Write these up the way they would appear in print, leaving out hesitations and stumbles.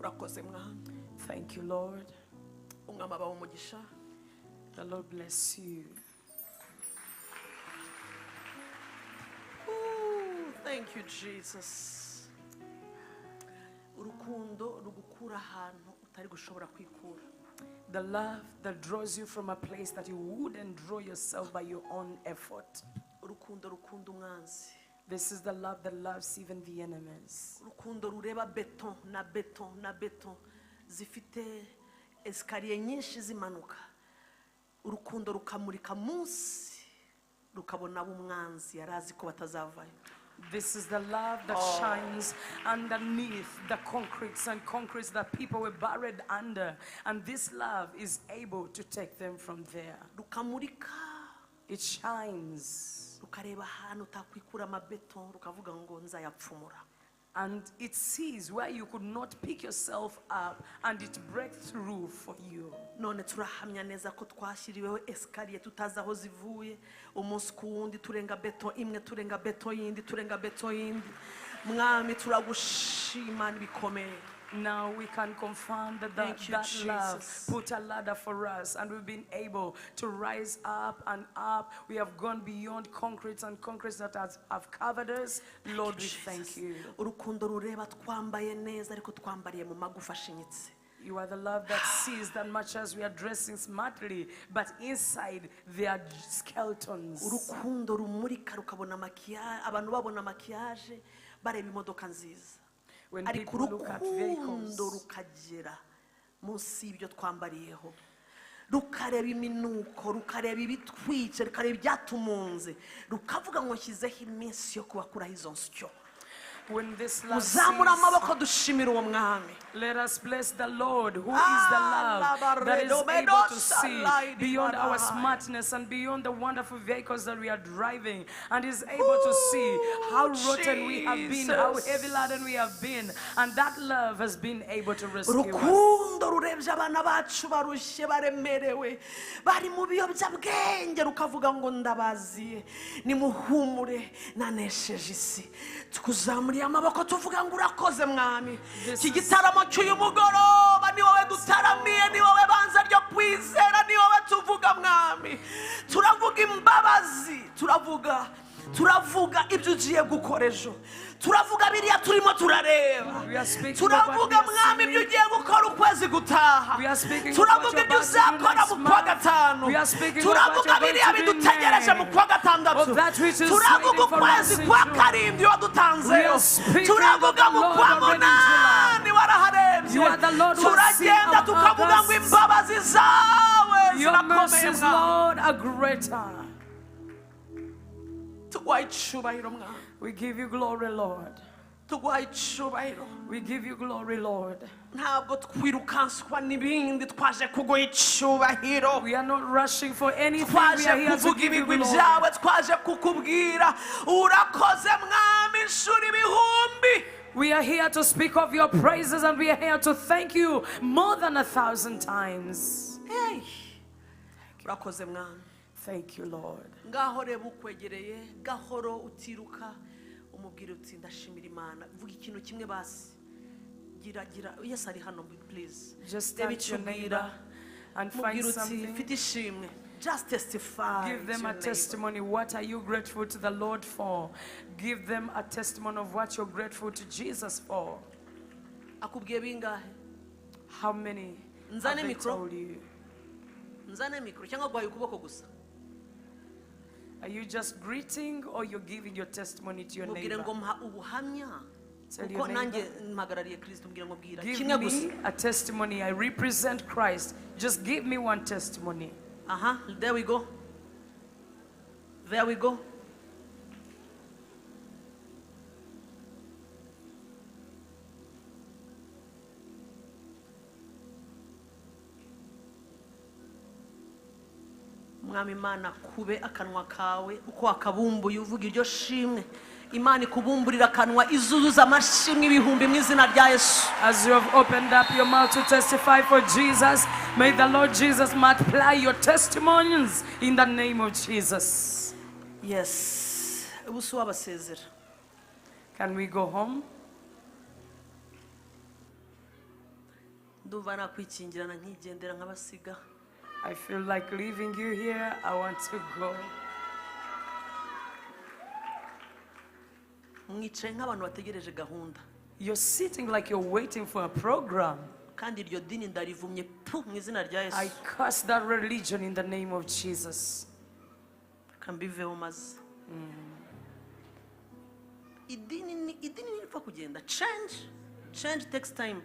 Urakoze Mwami. Thank you, Lord. Umwami abahe umugisha. The Lord bless you. Ooh, thank you, Jesus. Urukundo rugukura ahantu utari gushobora kwikura. The love that draws you from a place that you wouldn't draw yourself by your own effort. Urukundo rukunda umwanzi. This is the love that loves even the enemies. Urukundo rureba beton na beton na beton zifite escalier nyinshi zimanuka, urukundo rukamurika munsi rukabona abo umwanzi yari azi ko batazavayo. This is the love that shines underneath the concretes and concretes that people were buried under. And this love is able to take them from there. Rukamurika. It shines. Rukareba ahantu utakwikura amabeto rukavuga ngo nzayapfumura. And it sees where you could not pick yourself up, and it breaks through for you. None turahamya neza ko twashyiriweho escalier tutazi aho zivuye, umunsi ku wundi turenga beto imwe, turenga beto yindi, turenga beto yindi. Mwami, turagushima bikomeye. Now we can confirm that Thank you, that love Jesus. put a ladder for us, and we've been able to rise up and up. We have gone beyond concretes and concretes that have covered us. Thank Lord, you, we thank Jesus. you. Urukundo rureba twambaye neza ariko twambariye mu magufa ashinyitse. You are the love that sees that much as we are dressing smartly, but inside they are skeletons. Urukundo rumurika rukabona maquillage, abantu babona maquillage bareba imodoka nziza. When Ariko people look at vehicles, urukundo rukagera munsi y'ibyo twambariyeho, rukareba iminuko, rukareba ibitwice, rukareba ibyatumunze, rukavuga ngo nshyizeho iminsi yo kubakuraho izo nsyo. When this love Muzamure sees, amaboko dushimire uwo Mwami. Let us bless the Lord, who is the love that is able to see beyond our smartness and beyond the wonderful vehicles that we are driving, and is able to see how rotten we have been, how heavy laden we have been, and that love has been able to rescue us. Urukundo rurebye abana bacu barushye baremerewe bari mu biyobyabwenge rukavuga ngo ndabaziye nimuhumure nanesheje isi. Tukuzamuriye amaboko tuvuga ngo urakoze Mwami. This Iki is gitaramo cy'uyu mugoroba ni wowe dutaramiye, ni wowe banza ryo kwizera, ni wowe tuvuga Mwami. Turavuga imbabazi, turavuga ibyo ugiye gukora ejo, turavuga biriya turimo turareba, We are speaking turavuga of what we are Mwami ibyo seeing. ugiye gukora ukwezi gutaha, We are speaking of turavuga what you're ibyo about to do uzakora next mu kwa month. gatanu, We are speaking of what turavuga you're going biriya to do bidutegereje mu next. kwa gatandatu, Of that which is turavuga waiting for ukwezi us in kwa June. karindwi wadutanzeyo, We are speaking turavuga of the mu Lord kwa already in July. munani waraharebye, You are the Lord who has seen turagenda our tukavuga ngo August. imbabazi zawe Your zirakomeye mercies, Mwami. Lord, are greater. Tuguhaye icyubahiro Mwami. We give you glory, Lord. Tuguhaye icyubahiro. We give you glory, Lord. Ntabwo twirukanswa n'ibindi, twaje kuguha icyubahiro. We are not rushing for anything. We Twaje are here to kuvuga give you ibigwi glory. byawe, twaje kukubwira urakoze Mwami inshuro ibihumbi. We are here to speak of your praises, and we are here to thank you more than 1,000 times. Hey. Urakoze Mwami. Thank you, Lord. Ngaho reba ukwegereye gahoro utiruka, umubwire uti ndashimira Imana. Vuga ikintu kimwe basi. Gira, gira, Yesu ari hano, please. Just Reba touch your icyo ubwira. neighbor and find Mubwire uti something. mfite ishimwe. Just testify Give them to a your neighbor. testimony. What are you grateful to the Lord for? Give them a testimony of what you're grateful to Jesus for. Akubwiye bingahe? How many Nzane have they micro. told you? Nzane micro cyangwa gwaye ukuboko gusa. Are you just greeting or you're giving your testimony to your Mubwire neighbor? ngo mpa ubuhamya. Tell Kuko your neighbor. nanjye mpagarariye Kristo, mbwira ngo bwira. Give Kimwe gusa. me a testimony. I represent Christ. Just give me one testimony. Aha, there we go. There we go. Mwami Imana, kube akanwa kawe uko wakabumbuye uvuga iryo shimwe. Imana ikubumburira akanwa izuzuza amashimwe ibihumbi mu izina rya Yesu. As you have opened up your mouth to testify for Jesus, may the Lord Jesus multiply your testimonies in the name of Jesus. Yes. Ubu si wabasezera. Can we go home? Ndumva nakwikingirana nkigendera nkabasiga. I feel like leaving you here. I want to go. Mwicaye nk'abantu bategereje gahunda. You're sitting like you're waiting for a program. Kandi iryo dini ndarivumye pu mu izina rya I Yesu. Curse that religion in the name of Jesus. Reka mbiveho maze idini ni idini ntiripfa kugenda. Change takes time.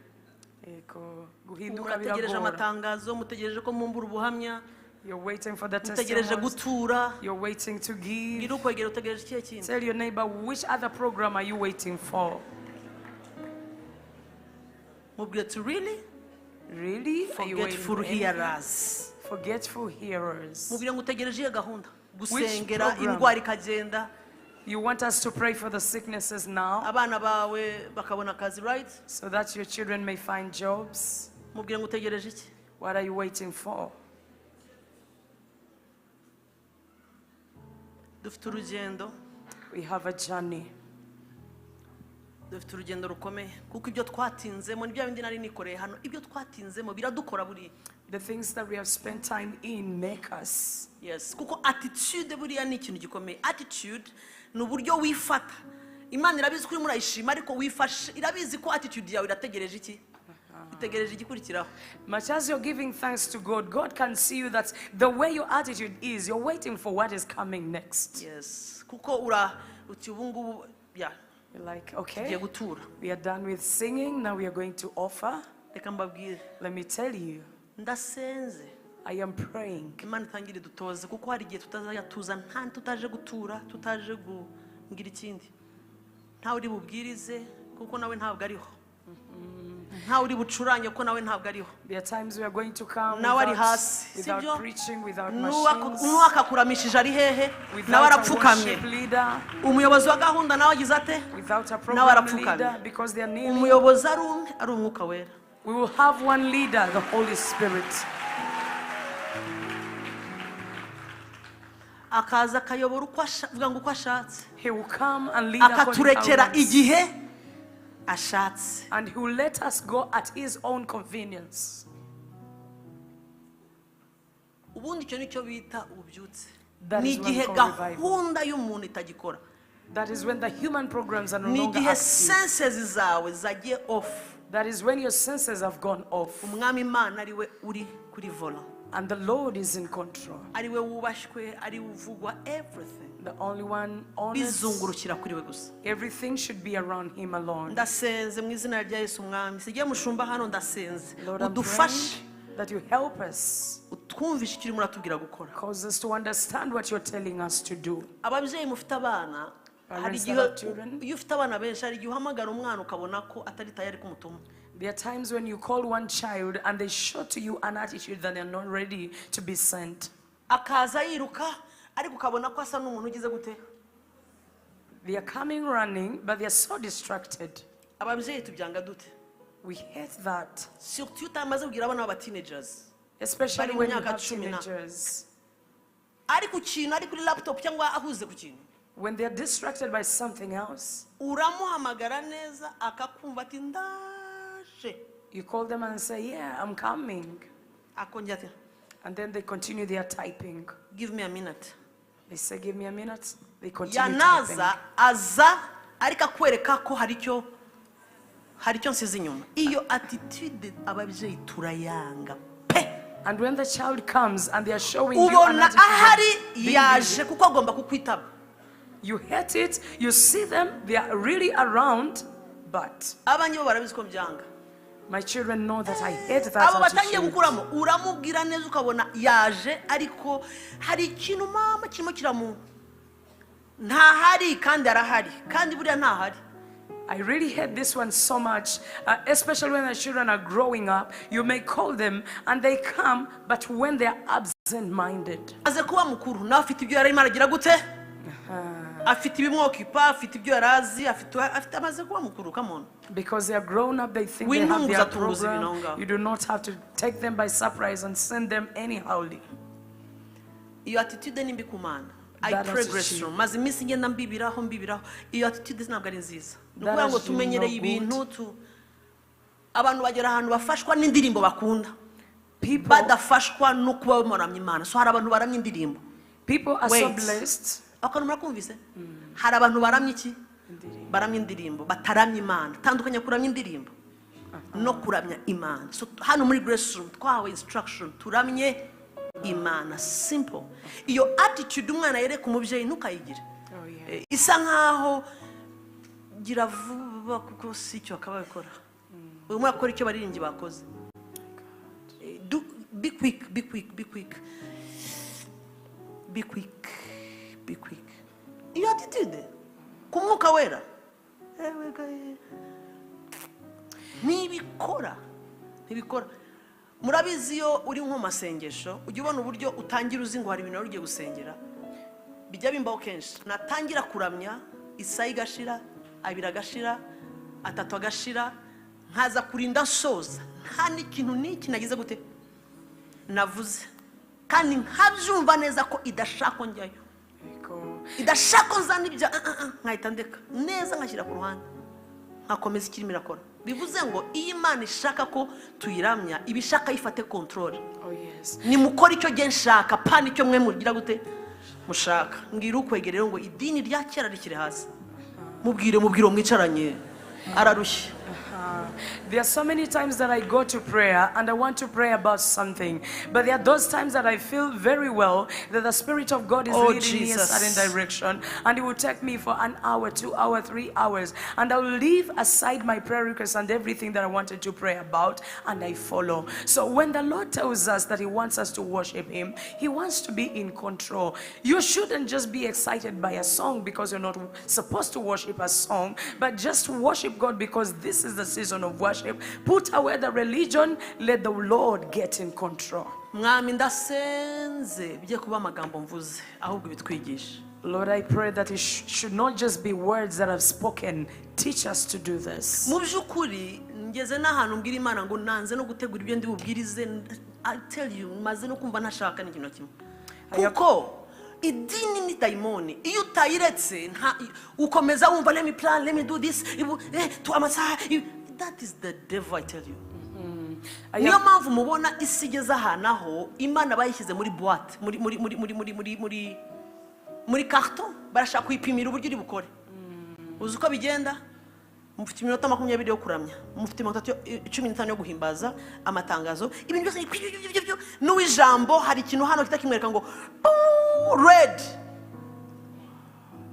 Ego, guhinduka Murategereje biragora. amatangazo, mutegereje ko mumbura ubuhamya, You're waiting for the mutegereje testimonies. gutura. You're waiting to give. Ngira ukwegera, utegereje ikihe kintu? Tell your neighbor, which other program are you waiting for? Mubwire ati really? Really? Are you waiting Forgetful for anything? Hearers. Forgetful hearers. Mubwire ngo utegereje iyihe gahunda? Gusengera Program? Indwara ikagenda. You want us to pray for the sicknesses now Abana bawe bakabona akazi, right? so that your children may find jobs? Mubwire ngo utegereje iki? What are you waiting for? Dufite urugendo. We have a journey. Dufite urugendo rukomeye kuko ibyo twatinzemo ni bya bindi nari nikoreye hano, ibyo twatinzemo biradukora buriya. The things that we have spent time in make us. Yes, kuko attitude buriya ni ikintu gikomeye. Attitude ni uburyo wifata. Imana irabizi ko urimo urayishima, ariko wifashe, irabizi ko attitude yawe irategereje iki? Itegereje igikurikiraho. Much as you're giving thanks to God, God can see you that the way your attitude is, you're waiting for what is coming next. Yes, kuko ura uti ubu ngubu ya You're like, tugiye okay, gutura. We are done with singing. Now we are going to offer. Reka mbabwire. Let me tell you, Ndasenze. I am praying. Imana itangire dutoze kuko hari igihe tutazajya tuza nta tutaje gutura, tutaje kugira ikindi, ntawe uri bubwirize kuko nawe ntabwo ariho, ntawe uri bucurange kuko nawe ntabwo ariho. There are times we are going to come Nawe ari without, hasi, without sibyo? Preaching, without machines, N'uwakakuramishije ari hehe? Nawe without a arapfukamye. worship leader, Umuyobozi wa gahunda nawe agize ate? Without a Nawe program arapfukamye. Leader, because they are kneeling. Umuyobozi ari umwe, ari umwuka wera. We will have one leader, the Holy Spirit. Akaza akayobora uko avuga ngo uko ashatse. He will come and lead according to Akaturekera our wants. Igihe ashatse. And he will let us go at his own convenience. Ubundi icyo nicyo bita ububyutse. That Ni is what we igihe call revival. gahunda y'umuntu itagikora. That is when the human programs are no Ni longer igihe active. Senses zawe zagiye off. That is when your senses have gone off. Umwami Imana ari we uri kuri volant. And the Lord is in control. Ari we wubashywe, ari we uvugwa, everything The only one honest. bizungurukira kuri we gusa. Everything should be around him alone. Ndasenze mu izina rya Yesu umwami sigiye mushumba hano, ndasenze Lord, I'm udufashe praying that you help us, utwumvishe icyo urimo uratubwira gukora. Cause us to understand what you're telling us to do. Ababyeyi mufite abana, hari Parents igihe that have children. Iyo ufite abana benshi hari igihe uhamagara umwana ukabona ko atari tayari kumutuma. There are times when you call one child and they show to you an attitude that they're not ready to be sent. Akaza yiruka ariko ukabona ko asa n'umuntu ugize gute? They are coming running, but they are so distracted. Ababyeyi tubyanga dute? We hate that, Surtout iyo utamaze kubwira abana b'aba teenagers especially bari mu when you myaka have 10. Teenagers. Ari ku kintu, ari kuri laptop cyangwa ahuze ku kintu. When they are distracted by something else, Uramuhamagara neza akakumva ati ndaje. You call them and say, "Yeah, I'm coming." Akongera ati And then they continue their typing. "Give me a minute." They say, "Give me a minute." They continue typing. Yanaza aza ariko akwereka ko hari icyo nsize inyuma. Iyo attitude ababyeyi turayanga pe. And when the child comes and they are showing you an Ubona attitude of ahari being yaje busy, kuko agomba kukwitaba. You hate it. You see them, they are really around, but Abanjye bo barabizi ko mbyanga. My children know that I hate that Abo batangiye attitude. gukuramo uramubwira neza ukabona yaje ariko hari ikintu mama kirimo kiramu ntahari kandi arahari kandi buriya ntahari. I really hate this one so much, especially when the children are growing up. You may call them and they come, but when they are absent minded. Aze kuba mukuru nawe afite ibyo yari arimo aragira gute, afite ibimwokipa, afite ibyo yari azi, afite amaze kuba mukuru, come on. Because they are grown up, they think We they have know their that tunguza program. ibinonga. You do not have to take them by surprise and send them anyhowly. Iyo attitude ni mbi ku Mana. I That pray grace attitude. room maze iminsi ngenda mbibiraho mbibiraho. Iyo attitude ntabwo ari nziza, ni That ukuvuga ngo attitude tumenyereye no good. Ibintu tu Abantu bagera ahantu bafashwa n'indirimbo bakunda, People, badafashwa no kuba bamuramya Imana. So hari abantu baramya indirimbo. People are so Wait. blessed. Akantu murakumvise? Hari abantu baramya iki? Baramya indirimbo, bataramya Imana. Tandukanya kuramya indirimbo no kuramya Imana. So hano muri Grace Room twahawe instruction, turamye Imana, simple. Iyo attitude umwana yereka umubyeyi ntukayigire. Oh, yeah. Isa nkaho gira vuba, kuko si icyo bakaba babikora. Uyu mwaka akora icyo baririmbyi bakoze. Be quick, be quick, be quick, be quick, be quick. Iyo attitude ku Mwuka Wera, ewe gaye, ntibikora, ntibikora. Murabizi, iyo uri nko mu masengesho, ujya ubona uburyo utangira uzi ngo hari ibintu wari ugiye gusengera. Bijya bimbaho kenshi, natangira kuramya, isaha igashira, abiri agashira, atatu agashira, nkaza kurinda nsoza nta n'ikintu n'iki nagize gute navuze, kandi nkabyumva neza ko idashaka ko njyayo, Ego. idashaka ko nzana ibyo, ah, ah, ah, nkahita ndeka neza, nkashyira ku ruhande, nkakomeza ikirimo irakora. Bivuze ngo iyo Imana ishaka ko tuyiramya, iba ishaka yifate control. Oh, yes. Nimukora icyo gihe nshaka, pana icyo mwe mugira gute mushaka. Mbwira ukwegera rero ngo idini rya kera rikiri hasi. Mubwire, mubwire uwo mwicaranye, ararushye. There are so many times that I go to prayer and I want to pray about something. But there are those times that I feel very well that the Spirit of God is Oh, leading me a Jesus. certain direction. And it will take me for an hour, 2 hour, 3 hours. And I will leave aside my prayer requests and everything that I wanted to pray about, and I follow. So when the Lord tells us that He wants us to worship Him, He wants to be in control. You shouldn't just be excited by a song because you're not supposed to worship a song, but just worship God because this is the season of worship. Put away the religion, let the Lord get in control. Mwami, ndasenze bijye kuba amagambo mvuze, ahubwo bitwigishe. Lord, I pray that it should not just be words that I've spoken. Teach us to do this. Mu by'ukuri ngeze n'ahantu mbwira Imana ngo nanze no gutegura ibyo ndi bubwirize. I tell you, maze no kumva ntashaka n'ikintu na kimwe, kuko idini ni dayimoni. Iyo utayiretse ukomeza wumva "Let me plan, let me do this," tu amasaha, that is the devil, I tell you. I Niyo have, mpamvu mubona isi igeze ahantu aho Imana bayishyize muri boîte, muri carton, barashaka kuyipimira uburyo uri bukore. Uzi uko bigenda? Mufite iminota 20 yo kuramya, mufite iminota 15 yo guhimbaza, amatangazo, ibintu byose byo n'uw'ijambo. Hari ikintu hano kita kimwereka ngo red.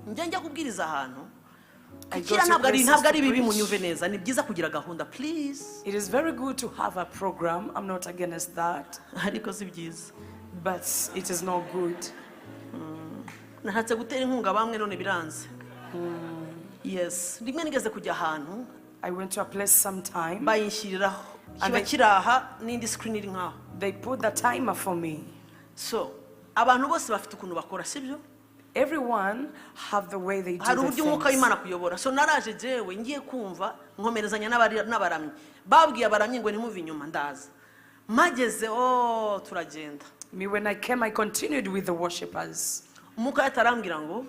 Njya kubwiriza ahantu kiriya, ntabwo ari bibi, munyumve neza. Ni byiza kugira gahunda, please. It is very good to have a program. I'm not against that, Ariko si byiza. But it is not good. Nashatse gutera inkunga bamwe none biranze. Yes, rimwe nigeze kujya ahantu, I went to a place sometime. Bayinshyiriraho, kiba they- kiri aha n'indi screen iri nkaho. They put the timer for me. So abantu bose bafite ukuntu bakora, sibyo? Everyone have the way they do Hari the uburyo Umwuka things. w'Imana kuyobora. So naraje jewe, ngiye kumva nkomerezanya n'abaramyi. Babwiye abaramyi ngo ntimuve inyuma. Ndaza, mageze, oh, turagenda. Me, when I came, I continued with the worshippers. Umwuka yatarambwira ngo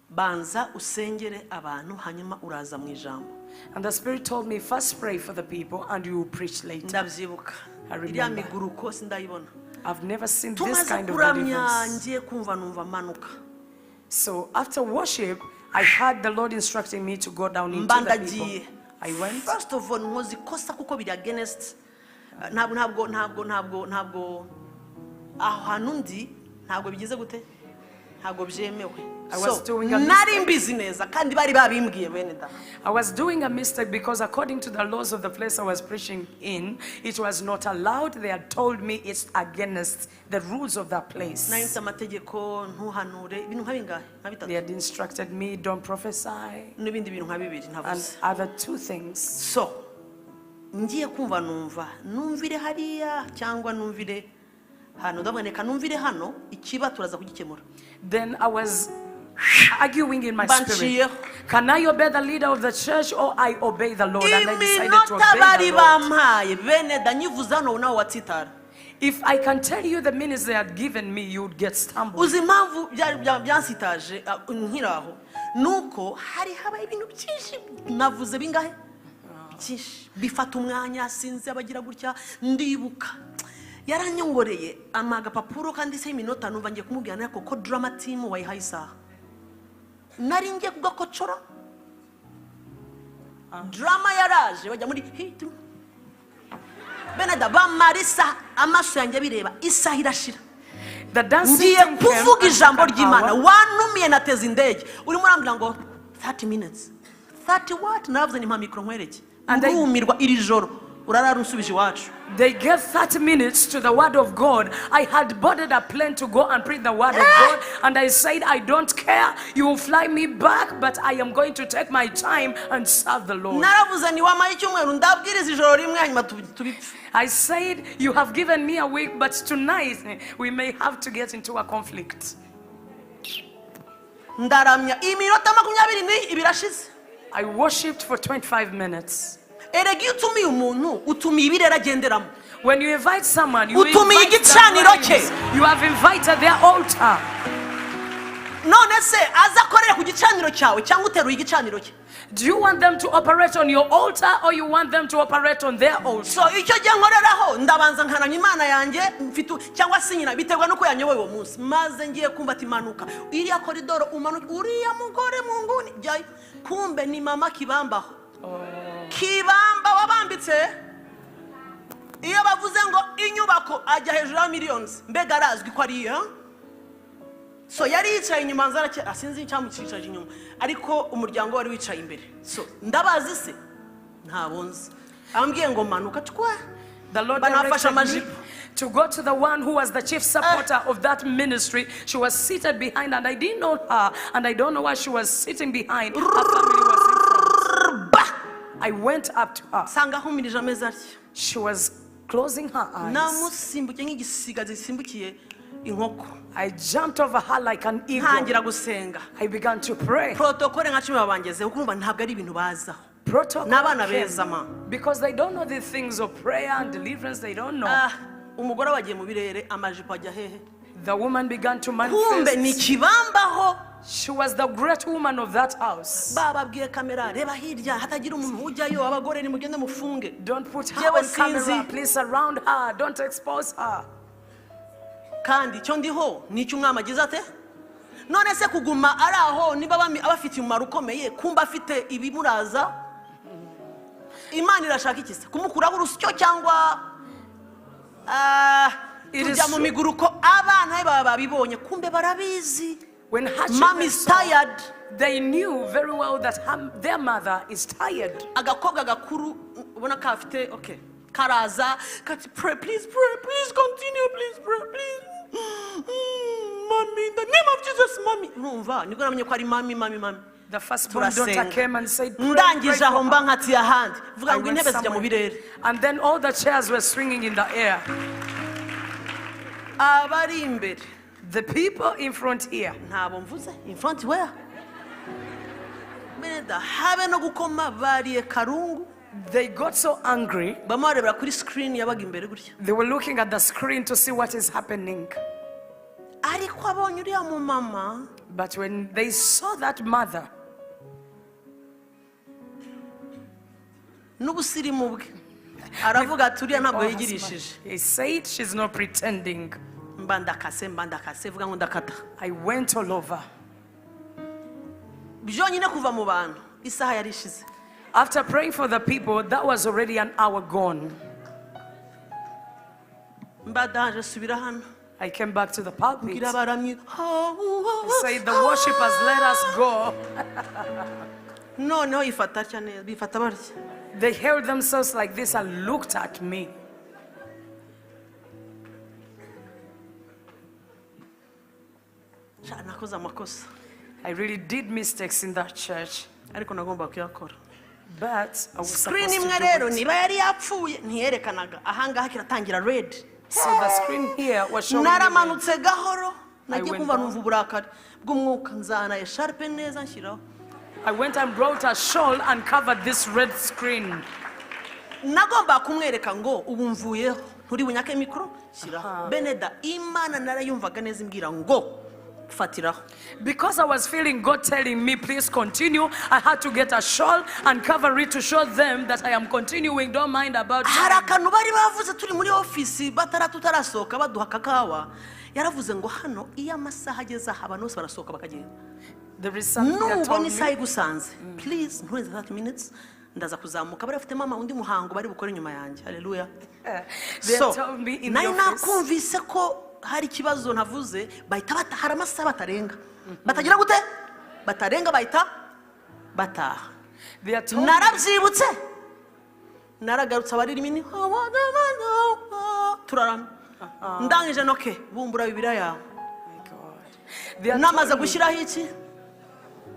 banza usengere abantu, hanyuma uraza mu ijambo. And the Spirit told me, "First pray for the people and you will preach later." Ndabyibuka. I remember. Iriya miguruko sindayibona. I've never seen this Tumaze kind of kuramya, deliverance. ngiye kumva numva manuka. So after worship, I heard the Lord instructing me to go down into Mba the people. ndagiye. I went. First of all, nkoze ikosa kuko biri against, ntabwo aho hantu ndi, ntabwo bigize gute, ntabwo byemewe. I was So, doing a nari mistake. mbizi neza kandi bari babimbwiye, bene da. I was doing a mistake because according to the laws of the place I was preaching in, it was not allowed. They had told me it's against the rules of that place. Nari nzi amategeko, ntuhanure, ibintu nka bingahe, nka bitatu. They had instructed me, "Don't prophesy," N'ibindi bintu nka bibiri and ntavuze. Other two things. So ngiye kumva numva numvire hariya cyangwa numvire hano. Ndavuga reka numvire hano, ikiba turaza kugikemura. Then I was arguing in my spirit. Banciyeho. Can I obey the leader of the church or I obey the Lord? And I decided to Iminota obey bari the Lord. bampaye, bene da, nyivuze hano nawe watsitara. If I can tell you the minutes they had given me, you would get stumbled. Uzi impamvu byansitaje nkiri aho? Ni uko hari habaye ibintu byinshi navuze bingahe. Byinshi bifata umwanya, sinzi abagira gutya. Ndibuka yaranyongoreye ampa agapapuro kanditseho iminota, numva ngiye kumubwira ariko ko drama team wayihaye isaha, nari ngiye kugakocora. Drama yaraje bajya muri hit beneda bamara isaha, amaso yanjye bireba, isaha irashira. The dancing Ngiye team came kuvuga and ijambo took an ry'Imana, hour. Wantumiye nateze indege, urimo urambwira ngo 30 minutes, 30 what? Naravuze ni mpa mikoro nkwereke. Ndumirwa, iri joro urarara unsubije iwacu. They gave 30 minutes to the word of God. I had boarded a plane to go and preach the word of God. And I said, "I don't care. You will fly me back, but I am going to take my time and serve the Lord." Naravuze ni wampaye icyumweru, ndabwiriza ijoro rimwe, hanyuma tubipfe. I said, "You have given me a week, but tonight we may have to get into a conflict." Ndaramya iminota 20 ni irashize. I worshipped for 25 minutes. Erega iyo utumiye umuntu, utumiye ibirere agenderamo. When you invite someone, you Utumiye invite the igicaniro cye. realms. You have invited their altar. None se aza akorera ku gicaniro cyawe cyangwa uteruye igicaniro cye? Do you want them to operate on your altar or you want them to operate on their altar? So icyo gihe nkoreraho, ndabanza nkanamya Imana yanjye mfite cyangwa se nyina, biterwa n'uko yanyoboye uwo munsi. Maze ngiye kumva ati manuka iriya koridoro, umanuka uriya mugore mu nguni, jyayo. Kumbe ni mama Kibambaho, Kibamba wabambitse. Iyo bavuze ngo inyubako, ajya hejuru ya miliyoni, mbega arazwi ko ari iyo. So yari yicaye inyuma, nzara sinzi icyamucicaje inyuma, ariko umuryango wari wicaye imbere. So ndabazi se? Ntabwo nzi. Ambwiye ngo manuka twa The Lord banafashe directed me amajipo. To go to the one who was the chief supporter of that ministry. She was seated behind, and I didn't know her, and I don't know why she was sitting behind. Her family was in front. Ba I went up to her. Nsanga ahumirije ameza atya. She was closing her eyes. Namusimbukiye nk'igisiga gisimbukiye inkoko. I jumped over her like an eagle. Ntangira gusenga. I began to pray. Protocole nka 10 babangezeho, kumva ntabwo ari ibintu bazaho. Protocol N'abana came beza ma. because they don't know the things of prayer and deliverance. They don't know. Ah, umugore wagiye mu birere, amajipo ajya hehe? The woman began to Kumbe ni manifest. Kibambaho. She was the great woman of that house. Bababwiye kamera, reba hirya hatagira umuntu ujyayo, abagore nimugende mufunge. Don't put her Yewe on camera. sinzi. Please surround her. Don't expose her. Kandi icyo ndiho ni icyo umwami agize ate? None se kuguma ari aho niba abafitiye umumaro ukomeye, kumba afite ibimuraza, Imana irashaka iki se? Kumukuraho urusyo cyangwa ah, It is tujya mu so- miguruko, abana be baba babibonye, kumbe barabizi. When her Mom children is saw, tired. they knew very well that their mother is tired. Agakobwa gakuru ubona kafite, okay, karaza kati pray, please pray, please continue, please pray, please. Mommy, in the name of Jesus, mommy. Urumva nibwo namenye ko ari mami, mami, mami. The firstborn daughter Turasenga. Came and said, "Pray, pray Ndangije aho for mba her." nkatiye ahandi vuga I ngo went intebe zijya mu somewhere. birere. And then all the chairs were swinging in the air. Abari imbere, The people in front here, ntabo mvuze in front where beneda habe no gukoma, bariye karungu. They got so angry. Bamwe barebera kuri screen yabaga imbere gutya. They were looking at the screen to see what is happening. Ariko abonye uriya mumama, But when they saw that mother, n'ubusirimu bwe, aravuga ati uriya ntabwo all her yigirishije. smile, he said, "She's not pretending." Mba ndakase, mba ndakase, vuga ngo ndakata. I went all over. Byonyine kuva mu bantu, isaha yari ishize. After praying for the people, that was already an hour gone. Mba ndaje subira hano. I came back to the pulpit. Mbwira abaramyi, I said, "The worshippers, let us go." Noneho yifata atya neza, bifata batya. They held themselves like this and looked at me. Sha, nakoze amakosa. I really did mistakes in that church, Ariko nagomba kuyakora. But I was Screen supposed to imwe do rero it. niba yari yapfuye, ntiyerekanaga ahangaha, kiratangira red. So the screen here was showing me red. Naramanutse gahoro, nagiye Went kumva down. numva uburakari bw'umwuka, nzana esharupe neza nshyiraho. I went and brought a shawl and covered this red screen. Nagomba kumwereka ngo ubu mvuyeho, nturi bunyake mikoro, shyiraho. Beneda, Imana narayumvaga neza imbwira ngo Fatiraho. Because I was feeling God telling me, "Please continue," I had to get a shawl and cover it to show them that I am continuing. Don't mind about Hari time. Akantu bari bavuze turi muri ofisi batara tutarasohoka baduha akakawa yaravuze ngo hano iyo amasaha ageze aha abantu bose barasohoka bakagenda. There is something that Nubona told isaha me. Igusanze, please nturenze 30 minutes ndaza kuzamuka bari bafite mama undi muhango bari bukore inyuma yanjye. Haleluya. They So told me in the nari office. Nakumvise ko hari ikibazo navuze bahita bata hari amasaha batarenga batagira gute batarenga bahita bataha. They are told me. Narabyibutse naragarutse abaririmbyi ni turaramye ndangije noke bumbura bibiliya yawe. My God. They are Namaze told me. Gushyiraho iki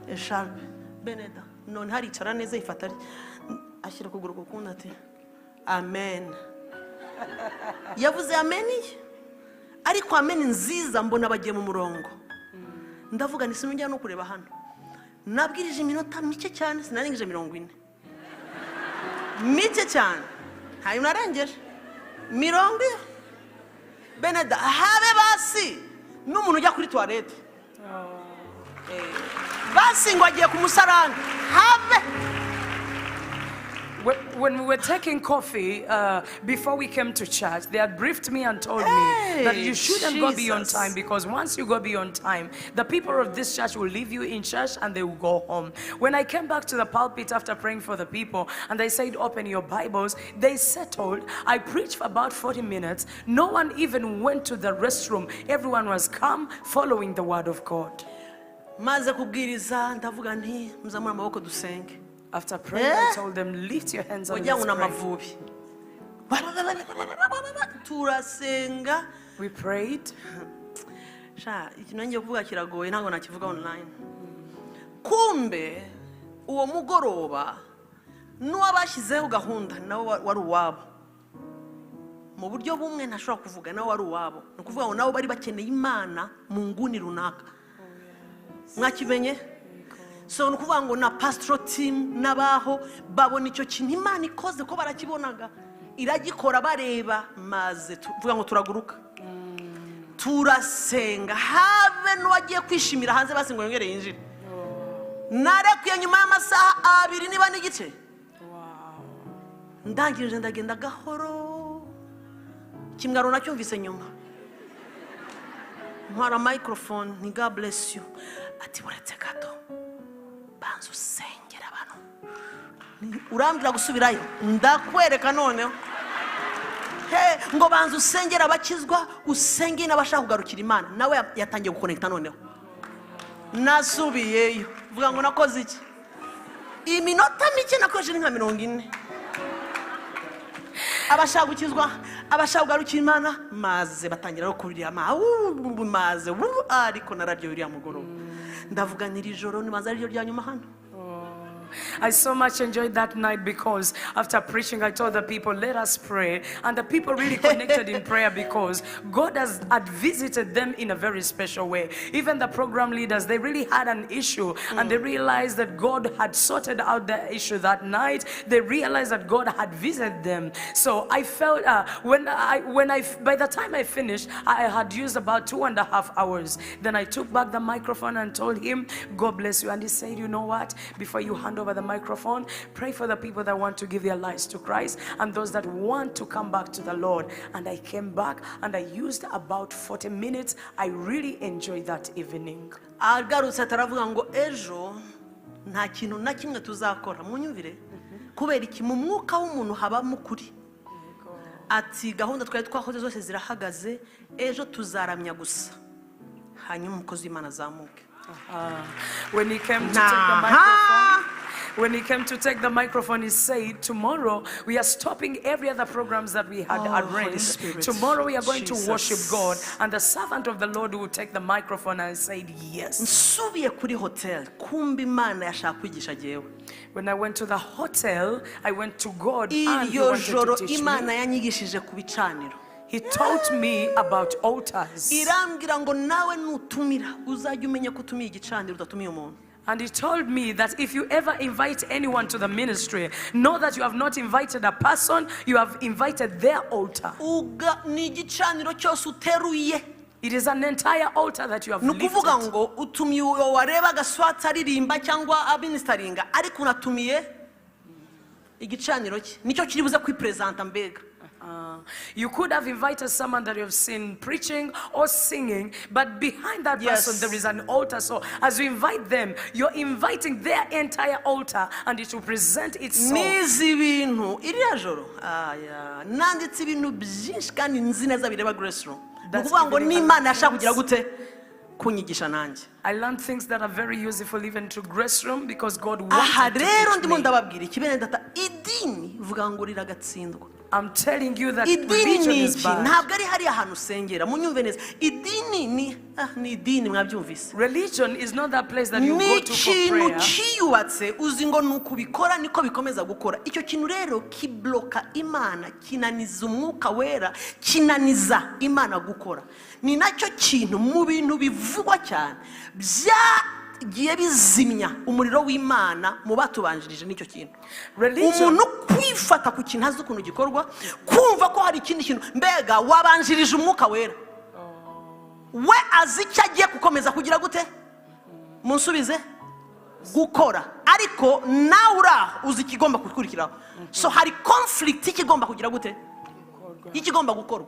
écharpe beneda none haricara neza yifata ashyira ukuguru ku kundi ati amen yavuze amen ye ariko amen nziza mbona bagiye mu murongo ndavuga nti sinongera no kureba hano nabwirije iminota mike cyane sinarengeje 40 mike cyane ntayo narengeje mirongo iyo beneda habe basi n'umuntu ujya kuri toilette basi ngo agiye ku musarani have. When we were taking coffee before we came to church, they had briefed me and told me that Hey, you shouldn't go beyond Jesus. Time because once you go beyond time, the people of this church will leave you in church and they will go home. When I came back to the pulpit after praying for the people and I said, "Open your Bibles," they settled. I preached for about 40 minutes. No one even went to the restroom. Everyone was calm, following the word of God. Maze kubwiriza ndavuga nti muzamure amaboko dusenge. After praying, I Eh? told them, "Lift your hands and Wagira let's ngo ni pray." amavubi turasenga. We prayed. Sha ikintu ngiye kuvuga kiragoye ntabwo nakivuga online kumbe uwo mugoroba n'uwabashyizeho gahunda nawe wari uwabo mu buryo bumwe ntashobora kuvuga nawe wari uwabo ni ukuvuga ngo nabo bari bakeneye imana mu nguni runaka mwakimenye so ni ukuvuga ngo na pastoral team n'abaho babona icyo kintu imana ikoze ko barakibonaga iragikora bareba maze tuvuga ngo turaguruka turasenga habe n'uwagiye kwishimira hanze basi ngo yongere yinjire narekuye nyuma y'amasaha abiri niba n'igice ndangije ndagenda gahoro kimwaro nacyumvise nyuma ntwara microphone ni "God bless you" ati buretse gato banza usengera abantu urambwira gusubirayo ndakwereka noneho he ngo banza usengere abakizwa usenge n'abashaka kugarukira imana nawe yatangiye guconnecta noneho nasubiyeyo vuga ngo nakoze iki iminota mike nakoresheje ni nka 40 abashaka gukizwa abashaka kugarukira imana maze batangira no kurira maze ariko nararyo uriya mugoroba ndavuga niri joro nibanza ariryo rya nyuma hano. I so much enjoyed that night because after preaching, I told the people, "Let us pray." And the people really connected in prayer because God had visited them in a very special way. Even the program leaders, they really had an issue and they realized that God had sorted out the issue that night. They realized that God had visited them. So I felt by the time I finished, I had used about 2.5 hours. Then I took back the microphone and told him, "God bless you." And he said, "You know what? Before you hand over the microphone, pray for the people that want to give their lives to Christ and those that want to come back to the Lord." And I came back and I used about 40 minutes. I really enjoyed that evening. Agarutse ataravuga ngo ejo nta kintu na kimwe tuzakora munyumvire kubera iki mu mwuka w'umuntu habamo ukuri ati gahunda twari twakoze zose zirahagaze ejo tuzaramya gusa hanyuma umukozi w'imana azamuke. When he came to take the Nah. microphone, when he came to take the microphone, he said, "Tomorrow we are stopping every other programs that we had Oh, Holy arranged. Spirit. Tomorrow we are going to Jesus. Worship God." And the servant of the Lord will take the microphone and said, "Yes." Nsubiye kuri hoteli kumbe imana yashaka kwigisha jyewe. When I went to the hotel, I went to God and He Iryo wanted joro to teach imana me. Yanyigishije ku bicaniro. He taught me about altars. Irambwira ngo nawe nutumira uzajya umenya ko utumiye igicaniro udatumiye umuntu. And he told me that if you ever invite anyone to the ministry, know that you have not invited a person, you have invited their altar. Uga ni igicaniro cyose uteruye It is an entire altar that you have Ni ukuvuga lifted. Ngo utumiye uwo warebaga swat aririmba cyangwa aministeringa, ariko unatumiye igicaniro cye, nicyo kiri buze kwipresenta mbega. You could have invited someone that you have seen preaching or singing, but behind that person there is an altar. So as you invite them, you're inviting their entire altar and it will present itself. Nize ibintu iriya joro. Aya, nanditse ibintu byinshi kandi nzi neza bireba Grace Room. Ni That's ukuvuga ngo even n'Imana yashaka kugira gute? Kunyigisha nanjye. I learned things that are very useful even to Grace Room because God Aha wanted to rero teach ndimo me. Ndababwira iki, bene data? Idini vuga ngo riragatsindwa. I'm telling you that Idini religion ni is iki? bad. Ntabwo ari hariya hantu usengera, munyumve neza. Idini ni ni idini, mwabyumvise. Religion is not that place that you Ni go to for ikintu prayer. cyiyubatse, uzi ngo ni ukubikora niko bikomeza gukora. Icyo kintu rero kiblocka Imana, kinaniza Umwuka Wera, kinaniza Imana gukora. Ni nacyo kintu mu bintu bivugwa cyane byagiye bizimya umuriro w'Imana mu batubanjirije, nicyo kintu. Religion Umuntu kwifata ku kintu azi ukuntu gikorwa, kumva ko hari ikindi kintu, mbega wabanjirije Umwuka Wera. We azi icyo agiye gukomeza kugira gute? Munsubize. Gukora. Ariko nawe uri aho uzi ikigomba gukurikiraho, so hari conflict y'ikigomba kugira gute? Y'ikigomba gukorwa.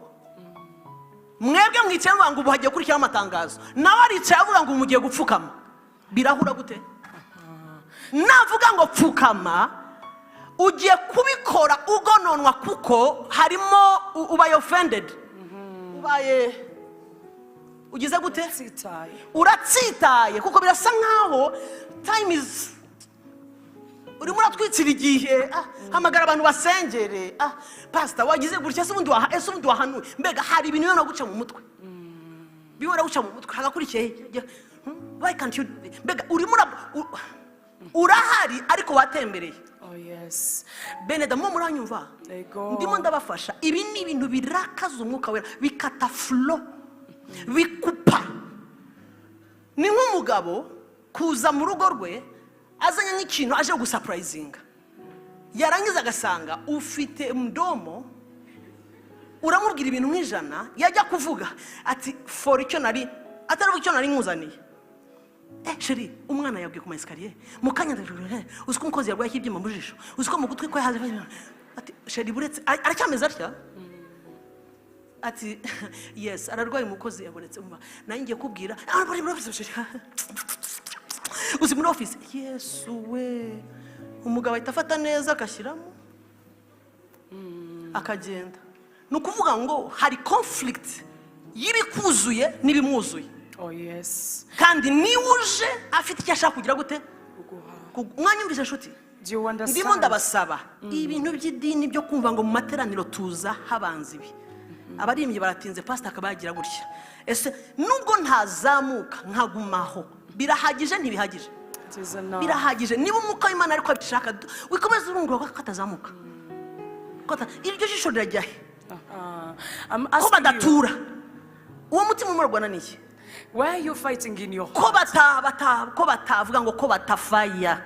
Mwebwe mwicaye muvuga ngo ubu hagiye gukurikiraho amatangazo, nawe aricaye avuga ngo ubu mugiye gupfukama. Birahura gute? Navuga ngo pfukama, ugiye kubikora ugononwa kuko harimo ubaye offended, ubaye ugize gute? Tsitaye. Uratsitaye kuko birasa nkaho time is, urimo uratwitsira igihe. Hamagara abantu basengere. Pasita wagize gutya, ese ubundi ese ubundi wahanuye? Mbega hari ibintu bibona guca mu mutwe, bibona guca mu mutwe, hagakurikiye. Why can't you? Mbega urimo urahari ariko watembereye. Oh, yes. Bene data, muranyumva? Ego. Ndimo ndabafasha. Ibi ni ibintu birakaza Umwuka Wera, bikata flow, bikupa. Ni nk'umugabo kuza mu rugo rwe azanye nk'ikintu aje gusurprisinga, yarangiza agasanga ufite mdomo, uramubwira ibintu nk'ijana, yajya kuvuga ati fora icyo nari, ataravuga icyo nari nkuzaniye. Chéri, umwana yabwiye ku ma escalier mu kanya, uzi ko umukozi yarwaye ikibyimba mu jisho, uzi ko mu gutwi kwe haje. Ati chéri, buretse, aracyameze atya, ati yes, ararwaye, umukozi yabonetse, umva nanjye ngiye kubwira. Bari muri office, chéri, uzi muri office. Yesu we! Umugabo ahita afata neza agashyiramo akagenda. Ni ukuvuga ngo hari conflict y'ibikuzuye n'ibimwuzuye. Oh, yes. Kandi niba uje afite icyo ashaka kugira gute? Kuguha. Mwanyumvise nshuti? Do you understand? Ndimo ndabasaba, ibintu by'idini byo kumva ngo mu materaniro tuza habanza ibi, abaririmbyi baratinze, pasita akaba yagira gutya, ese nubwo ntazamuka nkagumaho birahagije? Ntibihagije? It is enough. Birahagije niba Umwuka w'Imana ariko abishaka. Wikomeze urungura ko atazamuka, iryo jisho rirajya he? I'm Ko asking you, badatura, uwo mutima urimo urwana n'iki? Why are you fighting in your Ko heart? bata bata ko batavuga ngo ko batafaya.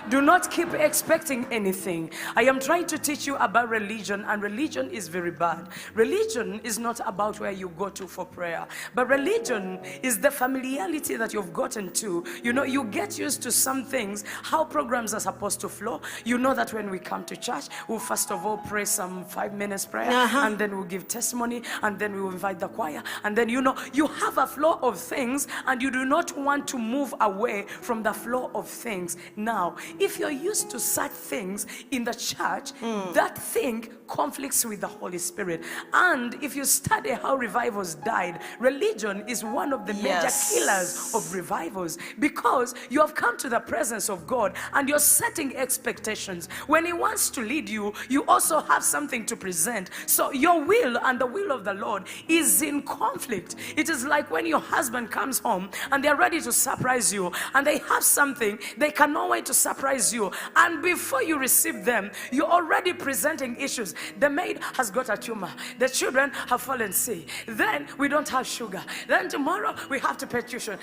Do not keep expecting anything. I am trying to teach you about religion, and religion is very bad. Religion is not about where you go to for prayer, but religion is the familiarity that you've gotten to. You get used to some things, how programs are supposed to flow. You know that when we come to church, we'll first of all pray some 5 minutes prayer, and then we'll give testimony, and then we will invite the choir, and then you have a flow of things, and you do not want to move away from the flow of things. Now, if you're used to such things in the church, that thing conflicts with the Holy Spirit. And if you study how revivals died, religion is one of the major killers of revivals because you have come to the presence of God and you're setting expectations. When He wants to lead you, you also have something to present. So your will and the will of the Lord is in conflict. It is like when your husband comes home and they're ready to surprise you and they have something, they cannot wait to surprise you. And before you receive them, you're already presenting issues. The maid has got a tumor. The children have fallen sick. Then we don't have sugar. Then tomorrow we have to pay tuition.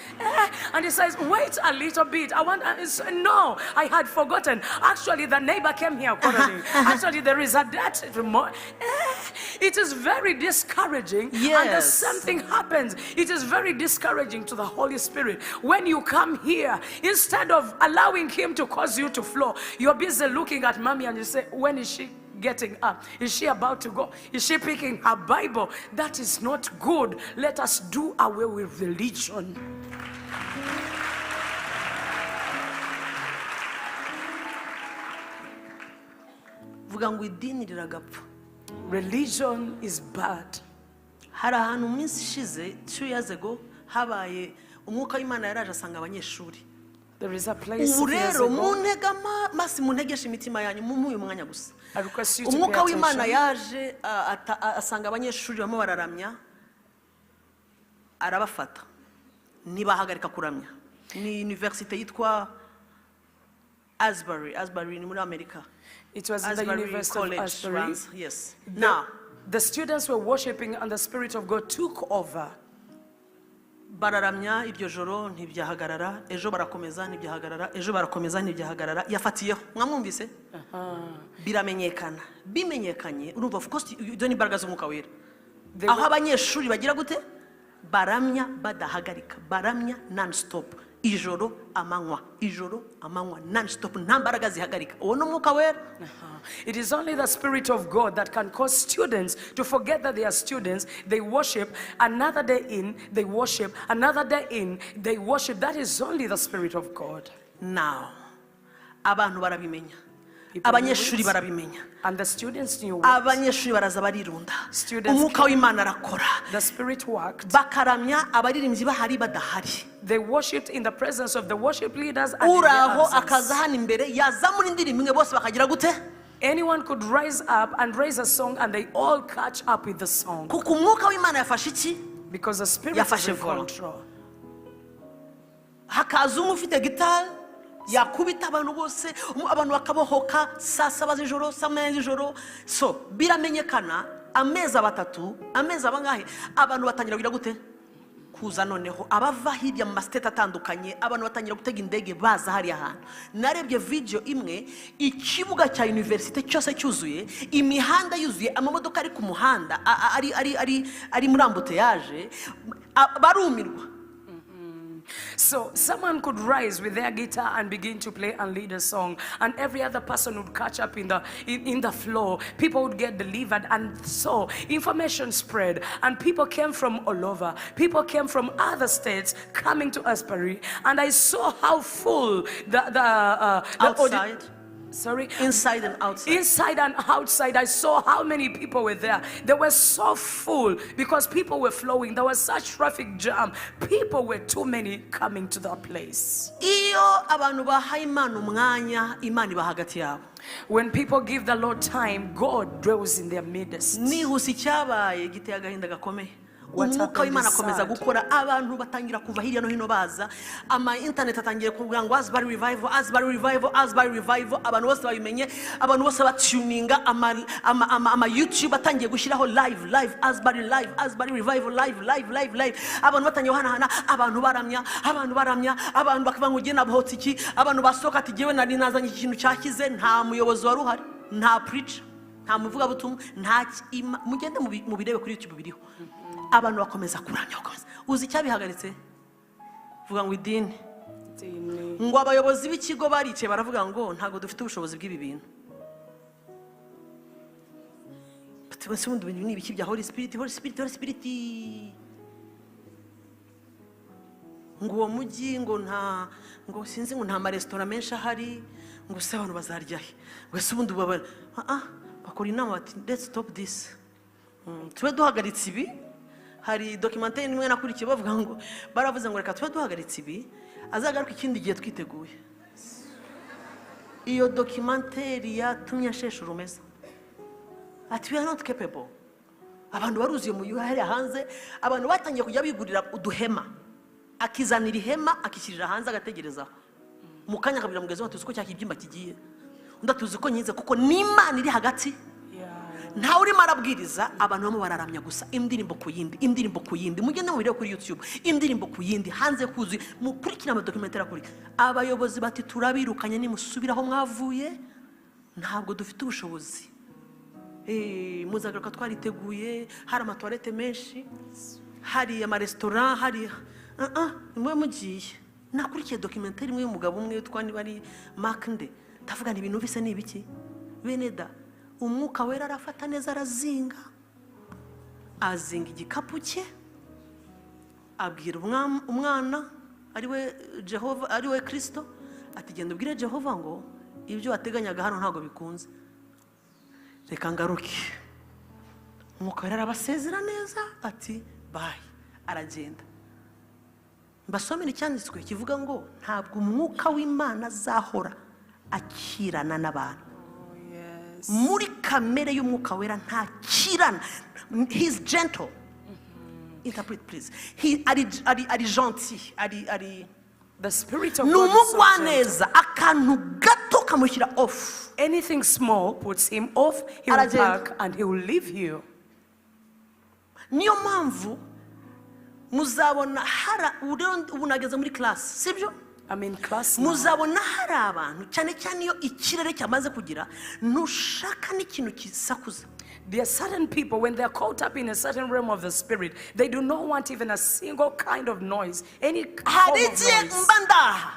And he says, "Wait a little bit. I want, no, I had forgotten. Actually, the neighbor came here quarreling. Actually, there is a debt." It is very discouraging. Yes. And the same thing happens. It is very discouraging to the Holy Spirit. When you come here, instead of allowing him to cause you to flow, you're busy looking at mommy and you say, when is she getting up? Is she about to go? Is she picking her Bible? That is not good. Let us do away with religion. Vuga ngo idini riragapfa. Religion is bad. Hari ahantu mu minsi ishize, 2 years ago, habaye umwuka w'Imana yaraje asanga abanyeshuri. There is a place Ubu years rero ago. muntega amaso, muntegeshe imitima yanyu, mumuhe uyu mwanya gusa. I request you to pay Umwuka w'Imana attention. yaje asanga abanyeshuri bamwe bararamya, arabafata ntibahagarika kuramya. Ni universite yitwa Asbury, Asbury ni muri Amerika. It was in the Asbury University of College, Asbury. runs, yes. Now, The students were worshiping and the Spirit of God took over. Bararamya iryo joro ntibyahagarara, ejo barakomeza ntibyahagarara, ejo barakomeza ntibyahagarara. Yafatiyeho, mwamwumvise? Biramenyekana. Bimenyekanye, urumva of course ibyo ni imbaraga z'umwuka wera. They Aho were abanyeshuri bagira gute? Baramya badahagarika, baramya non stop. Ijoro amanywa, ijoro amanywa, non stop, nta mbaraga zihagarika. Uwo ni umwuka wera. It is only the Spirit of God that can cause students to forget that they are students. They worship another day in, they worship another day in, they worship. That is only the Spirit of God. Now, abantu barabimenya. People Abanyeshuri knew it. barabimenya. And the students knew it. Abanyeshuri baraza barirunda. Students Umwuka w'Imana arakora. The Spirit worked. Bakaramya abaririmbyi bahari badahari. They worshipped in the presence of the worship leaders and in their Uraho absence. akaza hano imbere yazamura indirimbo imwe bose bakagira gute? Anyone could rise up and raise a song and they all catch up with the song. Kuko umwuka w'Imana yafashe iki? Because the Spirit is Yafashe in volant. control. Hakaza umwe ufite gitari yakubita abantu bose, abantu bakabohoka saa saba z'ijoro, saa munani z'ijoro. So biramenyekana amezi abatatu, amezi abangahe, abantu batangira kugira gute? Kuza noneho abava hirya mu masiteti atandukanye, abantu batangira gutega indege baza hariya hantu. Narebye video imwe, ikibuga cya universite cyose cyuzuye, imihanda yuzuye, amamodoka ari ku muhanda, ari muri embouteillage, barumirwa. So someone could rise with their guitar and begin to play and lead a song, and every other person would catch up in the flow. People would get delivered, and so information spread, and people came from all over. People came from other states coming to Asbury, and I saw how full the Outside. Sorry? Inside and outside. Inside and outside, I saw how many people were there. They were so full because people were flowing. There was such traffic jam. People were too many coming to that place. Iyo abantu bahaye Imana umwanya, Imana iba hagati yabo. When people give the Lord time, God dwells in their midst. Nihuse icyabaye giteye agahinda gakomeye. What Umwuka happened w'Imana is akomeza sad. gukora, abantu batangira kuva hirya no hino baza. Ama internet atangiye kuvuga ngo Asbury revival, Asbury revival, Asbury revival. Abantu bose babimenye, abantu bose batuninga, ama YouTube atangiye gushyiraho live, live, Asbury live, Asbury revival, live, live, live, live. Abantu batangiye guhanahana, abantu baramya, abantu baramya, abantu bakavuga ngo ugiye nabohotse iki, abantu basohoka ati jyewe nari nazanye iki kintu cyakize. Nta muyobozi wari uhari, nta preacher, nta muvugabutumwa, nta mugende mubirebe kuri YouTube biriho. Abantu bakomeza kuramya, bakomeza. Uzi icyabihagaritse? Vuga ngo idini. Idini. Ngo abayobozi b'ikigo baricaye baravuga ngo ntabwo dufite ubushobozi bw'ibi bintu. Bati, ese ubundi ibintu ni ibiki bya Holy Spirit, Holy Spirit, Holy Spirit? Ngo uwo mujyi ngo nta, ngo sinzi ngo nta maresitora menshi ahari, ngo se abantu bazarya he? Ngo ese ubundi baba, bakora inama bati let's stop this. Tube duhagaritse ibi. Hari documentaire imwe nakurikiye bavuga ngo baravuze ngo reka tube duhagaritse ibi, azagaruka ikindi gihe twiteguye. Iyo documentaire yatumye nshesha urumeza. Ati we are not capable. Abantu baruzuye mu yuhari hanze, abantu batangiye kujya bigurira uduhema. Akizanira ihema akishyirira hanze agategereza. Mu kanya akabwira mugenzi we ati, uzi ko cya kibyimba kigiye. Undi ati, uzi ko nyize kuko n'Imana iri hagati. Ntawe urimo arabwiriza, abantu bamwe bararamya gusa, indirimbo ku yindi, indirimbo ku yindi. Mugende mubirebe kuri YouTube, indirimbo ku yindi, hanze kuzuye, mukurikire amadocumentary akuri. Abayobozi bati turabirukanye nimusubiraho mwavuye, ntabwo dufite ubushobozi. Muzagaruka twariteguye, hari amatoilette menshi, hari amaresitora, hari nimwe mugiye. Nakurikiye documentaire imwe y'umugabo umwe witwa niba ari Mark nde, ndavuga nti ibintu bise ni ibiki? Bene da, Umwuka Wera arafata neza, arazinga, azinga igikapu cye, abwira umwana ariwe Jehova, ariwe Kristo, ati genda ubwire Jehova ngo ibyo wateganyaga hano ntabwo bikunze, reka ngaruke. Umwuka Wera arabasezera neza, ati bye, aragenda. Mbasomere icyanditswe kivuga ngo ntabwo Umwuka w'Imana azahora akirana n'abantu. Muri kamere y'Umwuka Wera ntakirana. He's gentle. Interpret, please. He ari gentil, ari The Spirit of ni God is so gentle. umugwaneza, akantu gato kamushyira off. Anything small puts him off, he will Aragenda. pack and he will leave you. Niyo mpamvu muzabona hari ubu nageze muri class, sibyo? I'm in class now. Muzabona hari abantu, cyane cyane iyo ikirere cyamaze kugira, ntushaka n'ikintu kisakuza. There are certain people, when they are caught up in a certain realm of the Spirit, they do not want even a single kind of noise, any form Hari of igihe noise. mba ndaha.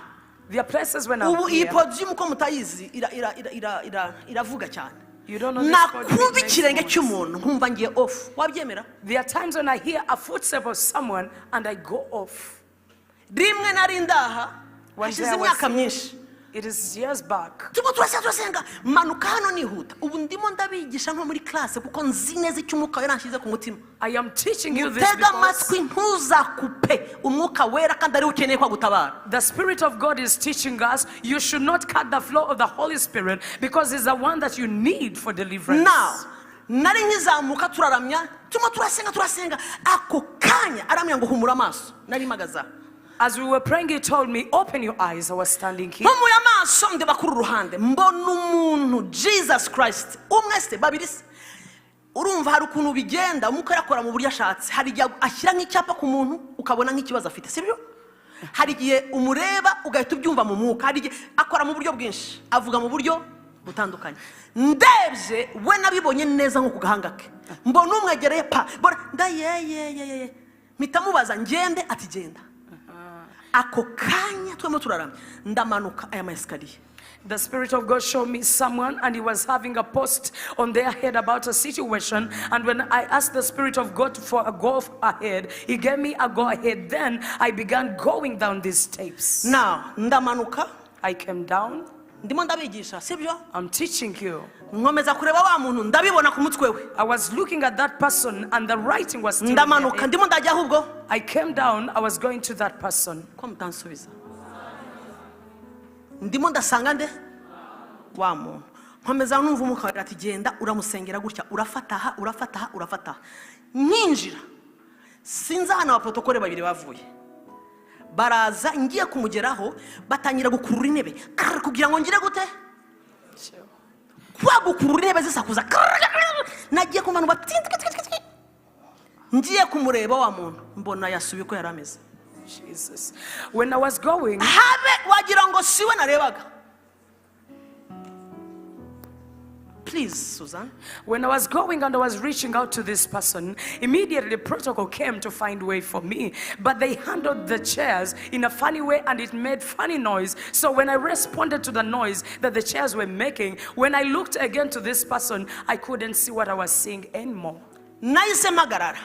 There are places when I'm Ubu iyi here, podium uko mutayizi iravuga cyane. You don't know this podium, it Nakumva makes ikirenge noise. cy'umuntu nkumva ngiye off, wabyemera? There are times when I hear a footstep of someone and I go off. Rimwe nari ndaha, One day hashize I was imyaka myinshi, It is years back. turimo turasenga, turasenga, manuka hano nihuta. Ubu ndimo ndabigisha nko muri classe, kuko nzi neza icyo Umwuka Wera nshyize ku mutima. I am teaching you this Tega because amatwi, ntuzakupe Umwuka Wera kandi ariwe ukeneye ko agutabara. The Spirit of God is teaching us you should not cut the flow of the Holy Spirit because it's the one that you need for deliverance. Now, nari nkizamuka, turaramya, turimo turasenga, turasenga, ako kanya arambwira ngo humura amaso. Nari mpagaze aha. As we were praying, he told me, "Open your eyes." I was standing here. Mpumuye amaso, ndeba kuri uru ruhande, mbona umuntu, Jesus Christ, umwe se, babiri se? Urumva hari ukuntu bigenda, Umwuka yakora mu buryo ashatse. Hari igihe ashyira nk'icyapa ku muntu, ukabona nk'ikibazo afite, sibyo? Hari igihe umureba ugahita ubyumva mu mwuka. Hari igihe akora mu buryo bwinshi, avuga mu buryo butandukanye. Ndebye we, nabibonye neza nko ku gahanga ke, mbona umwegereye pa, mbona ndayeyeyeye, mpita mubaza ngende, ati genda. Ako kanya turimo turaramya, ndamanuka aya ma escalier. The Spirit of God showed me someone, and he was having a post on their head about a situation. And when I asked the Spirit of God for a go ahead, he gave me a go ahead. Then I began going down these steps. Now ndamanuka. I came down. Ndimo ndabigisha, sibyo? I'm teaching you. Nkomeza kureba wa muntu, ndabibona ku mutwe we. I was looking at that person, and the writing was still in their Ndamanuka, head. ndimo ndajya ahubwo. I came down. I was going to that person. Ko mutansubiza? Ndimo ndasanga nde? Wa muntu. Nkomeza numva Umwuka Wera ati genda uramusengera gutya, urafata aha, urafata aha, urafata aha. Nkinjira, sinzi ahantu abaprotokole babiri bavuye, baraza, ngiye kumugeraho batangira gukurura intebe. Karr, kugira ngo ngire gute? Kwa gukurura intebe zisakuza. Karr, nagiye ku bantu bati ngiye kumureba wa muntu, mbona yasubiye uko yari ameze. Jesus. When I was going, Habe wagira ngo siwe narebaga. Please, Susan. When I was going and I was reaching out to this person, immediately protocol came to find way for me. But they handled the chairs in a funny way and it made funny noise. So when I responded to the noise that the chairs were making, when I looked again to this person, I couldn't see what I was seeing anymore. Nahise mpagarara.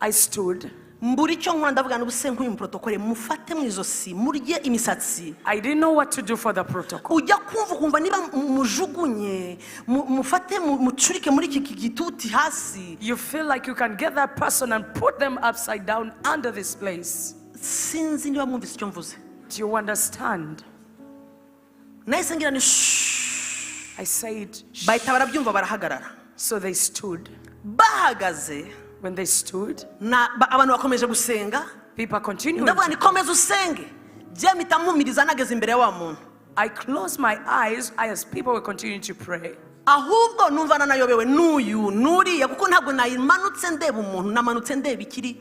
I stood. Mbura icyo nkora, ndavuga n'ubuse nk'uyu muprotokole mufate mu izosi, murye imisatsi. I didn't know what to do for the protocol. Ujya kumva ukumva niba mujugunye, mufate mucurike muri iki gituti hasi. You feel like you can get that person and put them upside down under this place. Sinzi niba mwumvise icyo mvuze. Do you understand? Nahise ngira ni "Shh." I said, "Shh." Bahita barabyumva, barahagarara. So they stood. Bahagaze, When they stood, abantu bakomeje gusenga. People continued. Ndavuga ni komeza usenge, jye mpita mpumiriza nageze imbere ya wa muntu. I closed my eyes as people were continuing to pray. Ahubwo numva nanayobewe n'uyu n'uriya, kuko ntabwo nayimanutse ndeba umuntu, namanutse ndeba ikiri.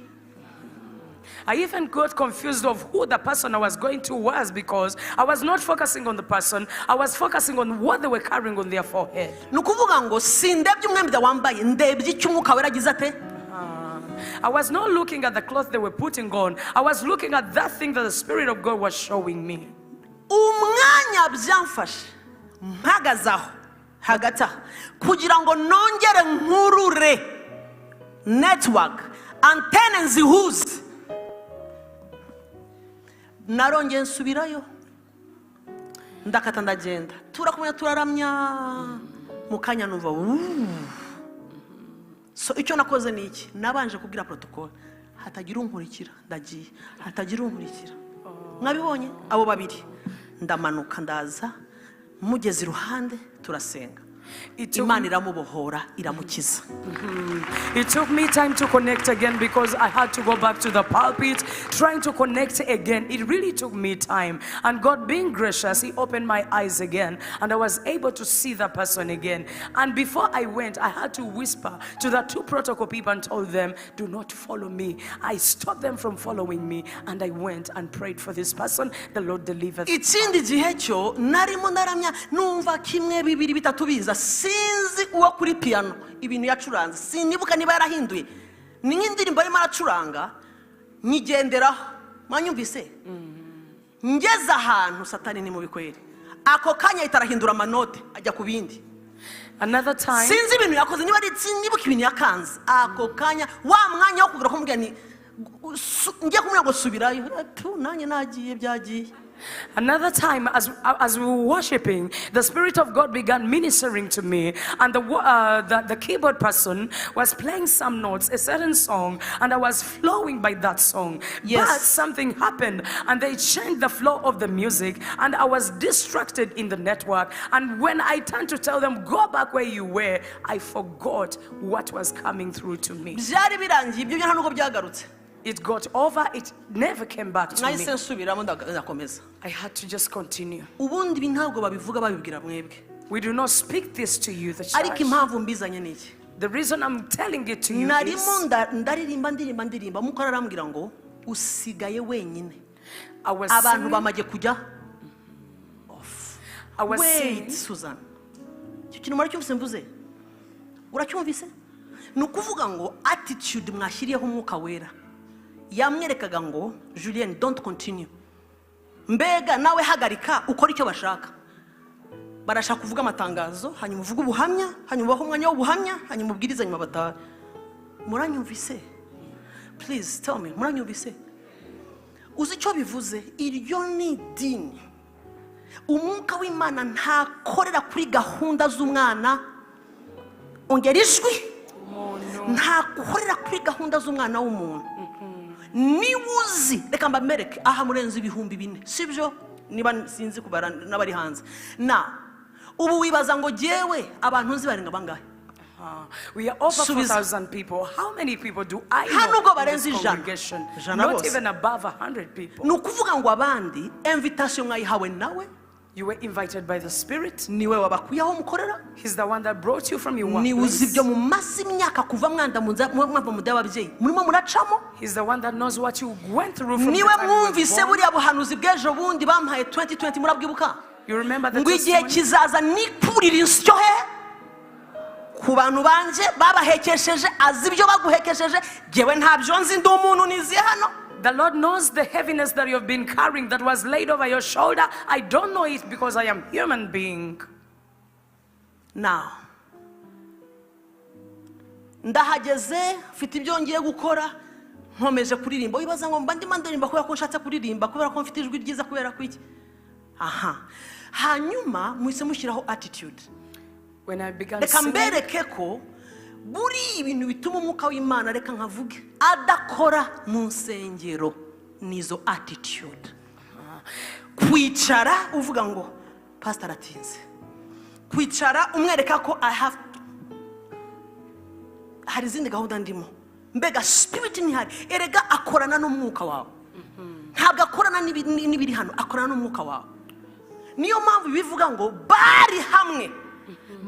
I even got confused of who the person I was going to was because I was not focusing on the person. I was focusing on what they were carrying on their forehead. Ni ukuvuga ngo sindebye umwenda wambaye, ndebye icyo Umwuka Wera agize ate. I was not looking at the cloth they were putting on. I was looking at that thing that the Spirit of God was showing me. Umwanya byamfashe mpagaze aho hagati aho kugira ngo nongere nkurure network antene nzihuze, narongeye nsubirayo, ndakata ndagenda, turakumenya turaramya. Mu kanya numva wuuu. So icyo nakoze ni iki? Nabanje kubwira protocol hatagira unkurikira, ndagiye, hatagira unkurikira. Mwabibonye abo babiri, ndamanuka ndaza mugeze iruhande turasenga. It took, Imana iramubohora, iramukiza. It took me time to connect again because I had to go back to the pulpit trying to connect again. It really took me time. And God being gracious, He opened my eyes again and I was able to see that person again. And before I went, I had to whisper to the two protocol people and told them, "Do not follow me." I stopped them from following me and I went and prayed for this person. The Lord delivered. Ikindi gihe cyo narimo ndaramya, numva kimwe, bibiri, bitatu biza, sinzi uwo kuri piyano ibintu yacuranze, sinibuka niba yarahinduye, ni nk'indirimbo arimo aracuranga nyigenderaho. Mwanyumvise? Ngeze ahantu satani ni mubi kweri, ako kanya ahita arahindura amanote ajya ku bindi. Another time, Sinzi ibintu yakoze, niba ari sinibuka ibintu yakanze ako kanya, wa mwanya wo kugira kumubwira ni ngiye kumubwira ngo subirayo. Tu, nanjye nagiye byagiye. Another time, as we were worshiping, the Spirit of God began ministering to me, and the keyboard person was playing some notes, a certain song, and I was flowing by that song. But something happened, and they changed the flow of the music, and I was distracted in the network. And when I turned to tell them, "Go back where you were," I forgot what was coming through to me. Byari birangiye ibyo byo, nta nubwo byagarutse. It got over, it never came back to me. Nahise nsubiramo ndakomeza. I had to just continue. Ubundi ibi ntabwo babivuga babibwira mwebwe. We do not speak this to you, the Ariko church. Impamvu mbizanye ni iki? The reason I'm telling it to you Narimo is ndaririmba, ndirimba, ndirimba, umwuka arambwira ngo usigaye wenyine. I was Abantu singing, bamaze kujya. I was Wait, singing. Susan, icyo kintu muracyumvise? Mvuze uracyumvise? Ni ukuvuga ngo attitude mwashyiriyeho Umwuka Wera yamwerekaga ngo Julien, don't continue, mbega nawe hagarika ukore icyo bashaka. Barashaka kuvuga amatangazo, hanyuma uvuge ubuhamya, hanyuma ubahe umwanya w'ubuhamya, hanyuma ubwirize, nyuma batahe. Muranyumvise? Please tell me, muranyumvise? Uzi icyo bivuze? Iryo ni idini. Umwuka w'Imana ntakorera kuri gahunda z'umwana. Ongera ijwi. Ntakorera kuri gahunda z'umwana w'umuntu. Niba uzi, reka mbamereke aha, murenze 4000, sibyo? Niba sinzi kubara n'abari hanze na ubu, wibaza ngo jyewe abantu nzi barenga bangahe? We are over Subiza. 4,000 people. How many people do I Hano know ubwo in barenze this 100. congregation? 100 Not bose. even above 100 people. Ni ukuvuga ngo abandi invitation mwayihawe nawe. You were invited by the Spirit. Niwe wabakuye aho mukorera. He's the one that brought you from your Niwe uzi workplace. ibyo mumaze imyaka kuva mwanda mu nza- mwava mu by'ababyeyi murimo muracamo. He's the one that knows what you went through from the Niwe time you were mwumvise born. buriya buhanuzi bw'ejo bundi bampaye 2020, murabwibuka? You remember the Ngo igihe testimony? kizaza nikurira insyo he ku bantu banjye babahekesheje. Azi ibyo baguhekesheje, jyewe ntabyo nzi, ndi umuntu niziye hano. The Lord knows the heaviness that you've been carrying that was laid over your shoulder. I don't know it because I am human being. Now ndahageze, mfite ibyo ngiye gukora, nkomeje kuririmba. Wibaza ngo mba ndimo ndirimba kubera ko nshatse kuririmba, kubera ko mfite ijwi ryiza, kubera ko iki? Aha hanyuma muhise mushyiraho attitude. When I began Reka singing, mbereke ko buriya ibintu bituma Umwuka w'Imana, reka nkavuge, adakora mu nsengero nizo attitude. Kwicara uvuga ngo pastor aratinze, kwicara umwereka ko I have, hari izindi gahunda ndimo, mbega spirit ntihari. Erega akorana n'umwuka wawe, ntabwo akorana n'ibiri hano, akorana n'umwuka wawe. Niyo mpamvu bivuga ngo bari hamwe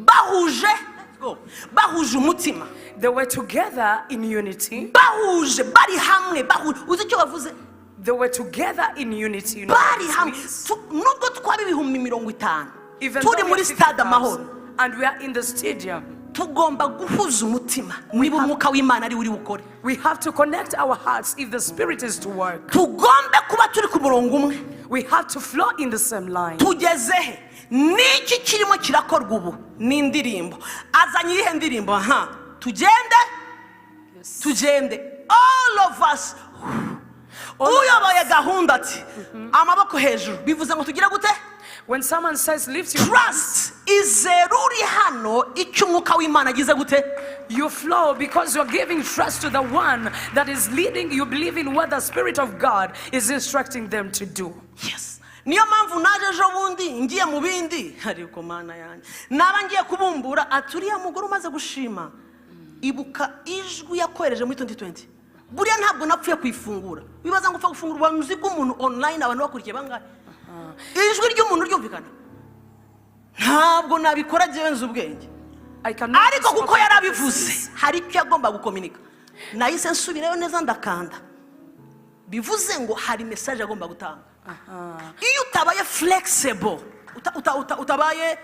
bahuje, let's go, bahuje umutima. They were together in unity. Bahuje, bari hamwe, bahuje. Uzi icyo bavuze? They were together in unity. You know what Bari this hamwe. means? Nubwo twaba 50,000 Even turi though we muri are stade 50,000 Amahoro, and we are in the stadium, tugomba guhuza umutima niba umwuka w'Imana ari uri bukore. We have to connect our hearts if the Spirit is to work. Tugombe kuba turi ku murongo umwe. We have to flow in the same line. Tugeze he? Niki kirimo kirakorwa ubu? Ni indirimbo. Azanye iyihe ndirimbo? Aha, tugende. Tugende, all of us. Uyoboye gahunda ati amaboko hejuru, bivuze ngo tugire gute? When someone says lift your Trust, izera uri hano icyo umwuka w'Imana agize gute? You flow because you're giving trust to the one that is leading. You believe in what the Spirit of God is instructing them to do. Yes, niyo mpamvu naje ejo bundi ngiye mu bindi, ariko Mana yanjye, naba ngiye kubumbura ati uriya mugore umaze gushima, ibuka ijwi yakohereje muri 2020. Buriya ntabwo napfuye kuyifungura. Wibaza ngo upfa gufungura ubuhanuzi bw'umuntu online, abantu bakurikiye bangahe, ijwi ry'umuntu ryumvikana? Ntabwo nabikora jyewe nzi ubwenge. I cannot Ariko kuko yarabivuze, hari icyo yagomba gukominika. Nahise nsubirayo neza, ndakanda. Bivuze ngo hari message agomba gutanga. Iyo utabaye flexible, utabaye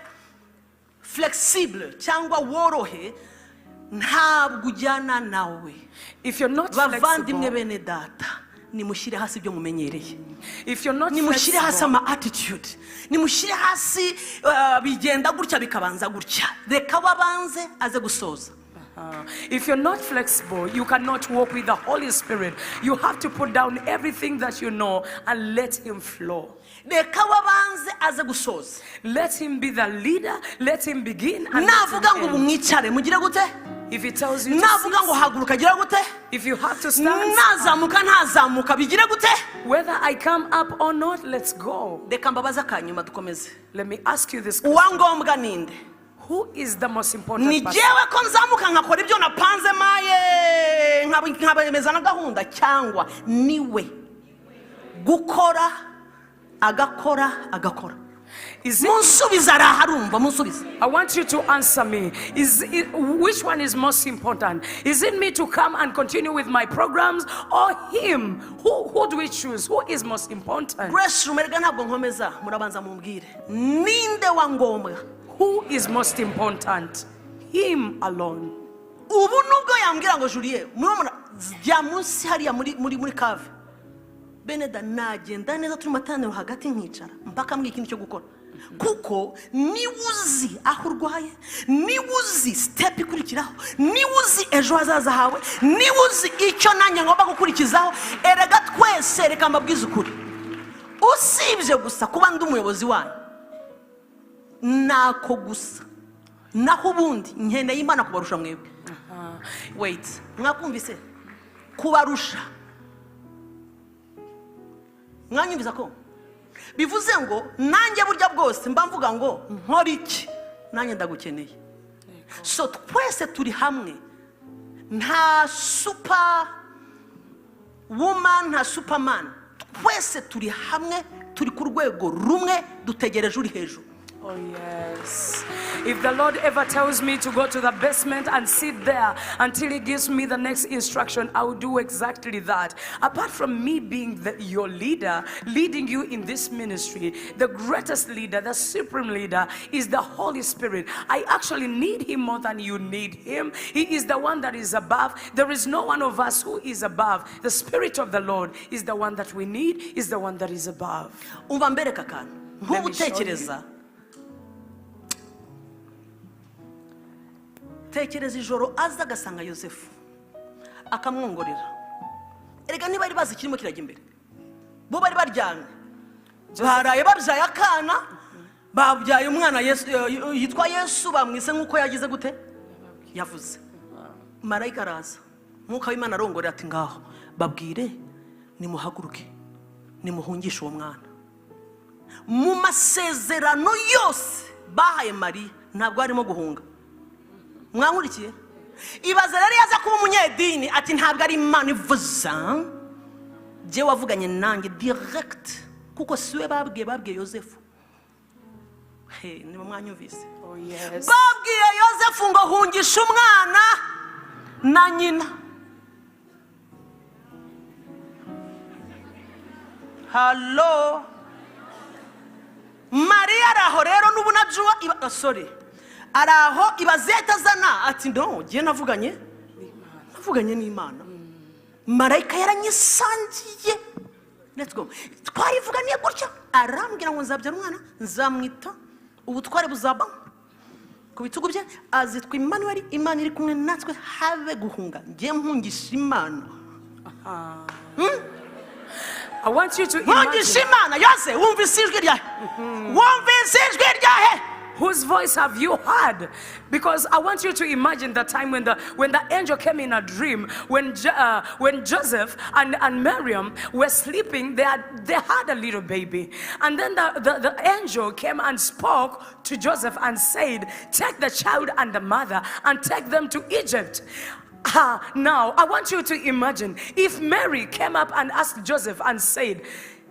flexible cyangwa worohe, ntabwo ujyana nawe. If you're not Bavandimwe, flexible, bene data, nimushyire hasi ibyo mumenyereye. If you're not Nimushyire hasi flexible, ama attitude, nimushyire hasi bigenda gutya, bikabanza gutya. Reka wabanze aze gusoza. If you're not flexible, you cannot walk with the Holy Spirit. You have to put down everything that you know and let Him flow. Reka wabanze aze gusoza. Let Him be the leader. Let Him begin and let Navuga ngo him ubu end. mwicare, mugire gute? If He tells you to Navuga ngo sit, haguruka, gira gute? if you have to stand, Nazamuka, ntazamuka, bigire gute? Whether I come up or not, let's go. Reka mbabaze akanyuma dukomeze. Let me ask you this question. Uwa ngombwa ninde? Who is the most important Ni person? jyewe ko nzamuka nkakora ibyo napanze maye, nkabemeza na gahunda, cyangwa niwe gukora, agakora, agakora? Is it, Munsubize, araha arumva, munsubize. I want you to answer me. Which one is most important? Is it me to come and continue with my programs or him? Who do we choose? Who is most important? Grace Room, erega ntabwo nkomeza, murabanza mumbwire ninde wa ngombwa. Who is most important? Him alone. Ubu nubwo yambwira ngo Julie, murabona jya munsi hariya muri cave, beneda, nagenda neza turi mu materaniro hagati, nkicara mpaka mbwira ikintu cyo gukora, kuko niba uzi aho urwaye, niba uzi step ikurikiraho, niba uzi ejo hazaza hawe, niba uzi icyo nanjye ngomba gukurikizaho. Erega twese, reka mbabwize ukuri, usibye gusa kuba ndi umuyobozi wanyu, nako gusa, naho ubundi nkeneye Imana kubarusha mwebwe. Wait, mwakumvise? Kubarusha. Mwanyumvisa ko bivuze ngo nanjye burya bwose mba mvuga ngo nkora iki, nanjye ndagukeneye. So twese turi hamwe, nta super woman, nta superman. Twese turi hamwe, turi ku rwego rumwe, dutegereje uri hejuru. Oh, yes. If the Lord ever tells me to go to the basement and sit there until He gives me the next instruction, I will do exactly that. Apart from me being your leader, leading you in this ministry, the greatest leader, the supreme leader, is the Holy Spirit. I actually need Him more than you need Him. He is the one that is above. There is no one of us who is above. The Spirit of the Lord is the one that we need, is the one that is above. Umva mbereka akantu. Let me show you. Nk'ubu tekereza, tekereza ijoro aza agasanga Yosefu, akamwongorera. Erega ntibari bazi ikirimo kirajya imbere, bo bari baryamye, baraye babyaye akana, babyaye umwana Yesu, yitwa Yesu, bamwise nk'uko yagize gute? Yavuze. Marayika araza, mwuka w'Imana arongorera ati ngaho babwire, nimuhaguruke, nimuhungishe uwo mwana. Mu masezerano yose bahaye Mariya ntabwo harimo guhunga. Mwankurikiye? Ibaze rero yaza kuba umunyedini ati ntabwo ari Imana ivuza, jye wavuganye nanjye direct, kuko si we babwiye, babwiye Yosefu. He, niba mwanyumvise? Oh, yes. Babwiye Yosefu ngo hungisha umwana. Na nyina. Hello. Mariya araho rero n'ubu na Juwa iba, sorry, araho ibazeta zana ati no giye navuganye n'Imana. Marayika yaranyisangiye. Let's go. Twarivuganiye gutya arambwira ngo nzabyara umwana nzamwita ubutware buzaba ku bitugu bye azitwa Emmanuel, Imana iri kumwe natwe habe guhunga ngiye mpungisha Imana. I want you to Mpungisha imagine. Imana yose wumvise ijwi ryahe? Wumvise ijwi ryahe? Whose voice have you heard? Because I want you to imagine the time when the angel came in a dream, when Joseph and Miriam were sleeping, they had a little baby. And then the angel came and spoke to Joseph and said, take the child and the mother and take them to Egypt. Now, I want you to imagine if Mary came up and asked Joseph and said,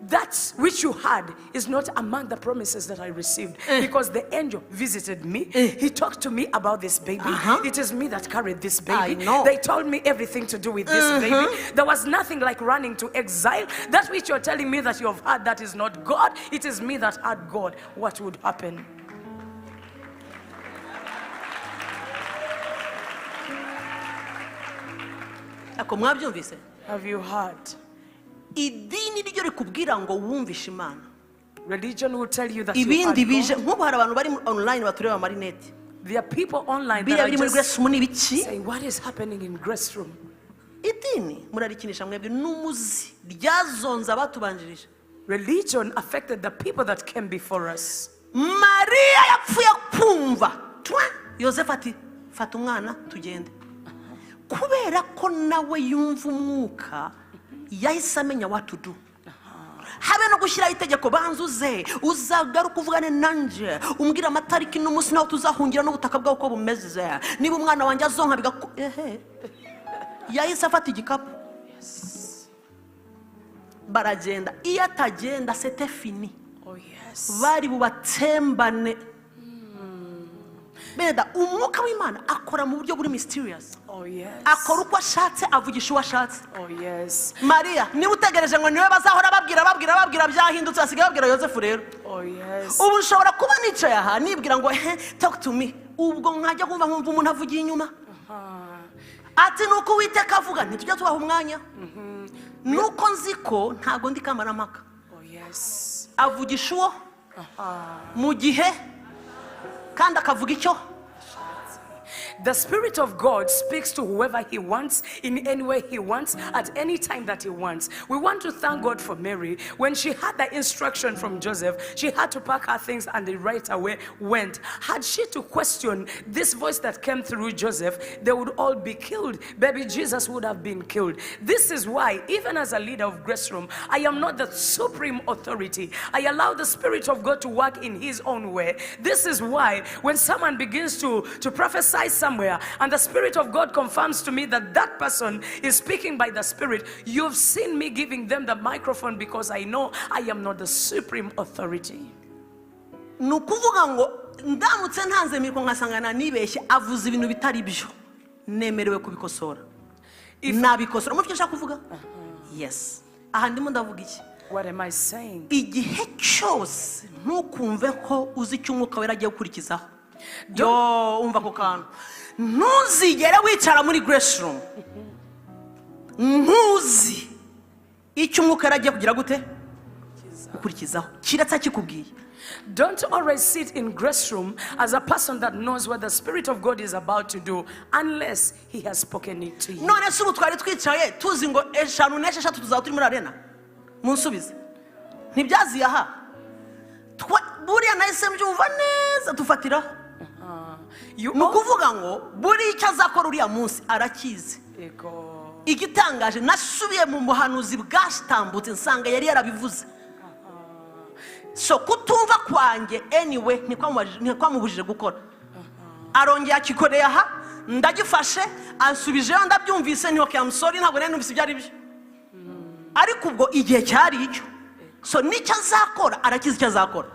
that which you had is not among the promises that I received. Because the angel visited me. He talked to me about this baby. It is me that carried this baby. I know. They told me everything to do with this baby. There was nothing like running to exile. That which you're telling me that you have had, that is not God. It is me that had God. What would happen? Have you heard? Idini ryo rikubwira ngo wumvishe Imana. Religion will tell you that you Ibindi bije heard God. nk'ubu hari abantu bari online batureba amarinete. There are people online that are just saying, what is happening in Grace Room? Idini murarikinisha mwebwe n'umuzi ryazonze abatubanjirije. Religion affected the people that came before us. Mariya yapfuye kumva. Twa Yosefu ati fata umwana tugende. Kubera ko nawe yumva umwuka yahise amenya what to do. Habe no gushyiraho itegeko banzuze uzagaruka uvugane nanje umbwira amatariki n'umunsi naho tuzahungira n'ubutaka bwawe uko bumeze niba umwana wanjye azonka bigaku ehe. Yahise afata igikapu. Baragenda. Iyo atagenda c'était fini. Oh yes. Bari bubatembane. Beneda umwuka w'Imana akora mu buryo buri mysterious. Oh yes. Akora uko ashatse avugisha uwo ashatse. Oh yes. Mariya niba utegereje ngo niwe bazahora babwira byahindutse basigaye babwira Yosefu rero. Oh yes. Ubu nshobora kuba nicaye aha nibwira ngo talk to me ubwo nkajya kumva nkumva umuntu avugiye inyuma. Ati nuko Uwiteka avuga ntitujya tubaha umwanya. Nuko nzi ko ntago ndi kamarampaka. Oh yes. Avugisha uwo mu gihe kandi akavuga icyo. The Spirit of God speaks to whoever he wants, in any way he wants, at any time that he wants. We want to thank God for Mary. When she had the instruction from Joseph, she had to pack her things and they right away went. Had she to question this voice that came through Joseph, they would all be killed. Baby Jesus would have been killed. This is why, even as a leader of Grace Room, I am not the supreme authority. I allow the Spirit of God to work in his own way. This is why when someone begins to prophesy somewhere, and the Spirit of God confirms to me that that person is speaking by the Spirit, you've seen me giving them the microphone because I know I am not the supreme authority. Nukuvuga ngo ndamutse ntanze miriko nkasangana nibeshye avuze ibintu bitari byo nemerewe kubikosora. Nabikosora. Mufite nshaka kuvuga? Yes. Aha ndimo ndavuga iki? What am I saying? Igihe cyose ntukumve ko uzi icyo umwuka wera agiye gukurikizaho. Yo umva ko kantu. Ntuzigere wicara muri Grace Room ntuzi icyo umwuka yari agiye kugira gute gukurikizaho kiratsa kikubwiye. Don't always sit in Grace Room as a person that knows what the Spirit of God is about to do unless he has spoken it to you. None se ubu twari twicaye tuzi ngo 5 n'6 tuzaba turi muri arena munsubize ntibyaziye aha buriya nahise mbyumva neza dufatiraho. Ni ukuvuga ngo buri icyo azakora uriya munsi arakizi. Igitangaje nasubiye mu buhanuzi bwatambutse nsanga yari yarabivuze. So kutumva kwanjye anyway ntikwamubujije gukora. Arongera akikoreye aha ndagifashe ansubijeyo ndabyumvise nti okay I'm sorry ntabwo nari numvise ibyo ari byo. Ariko ubwo igihe cyari icyo. So nicyo azakora arakizi icyo azakora.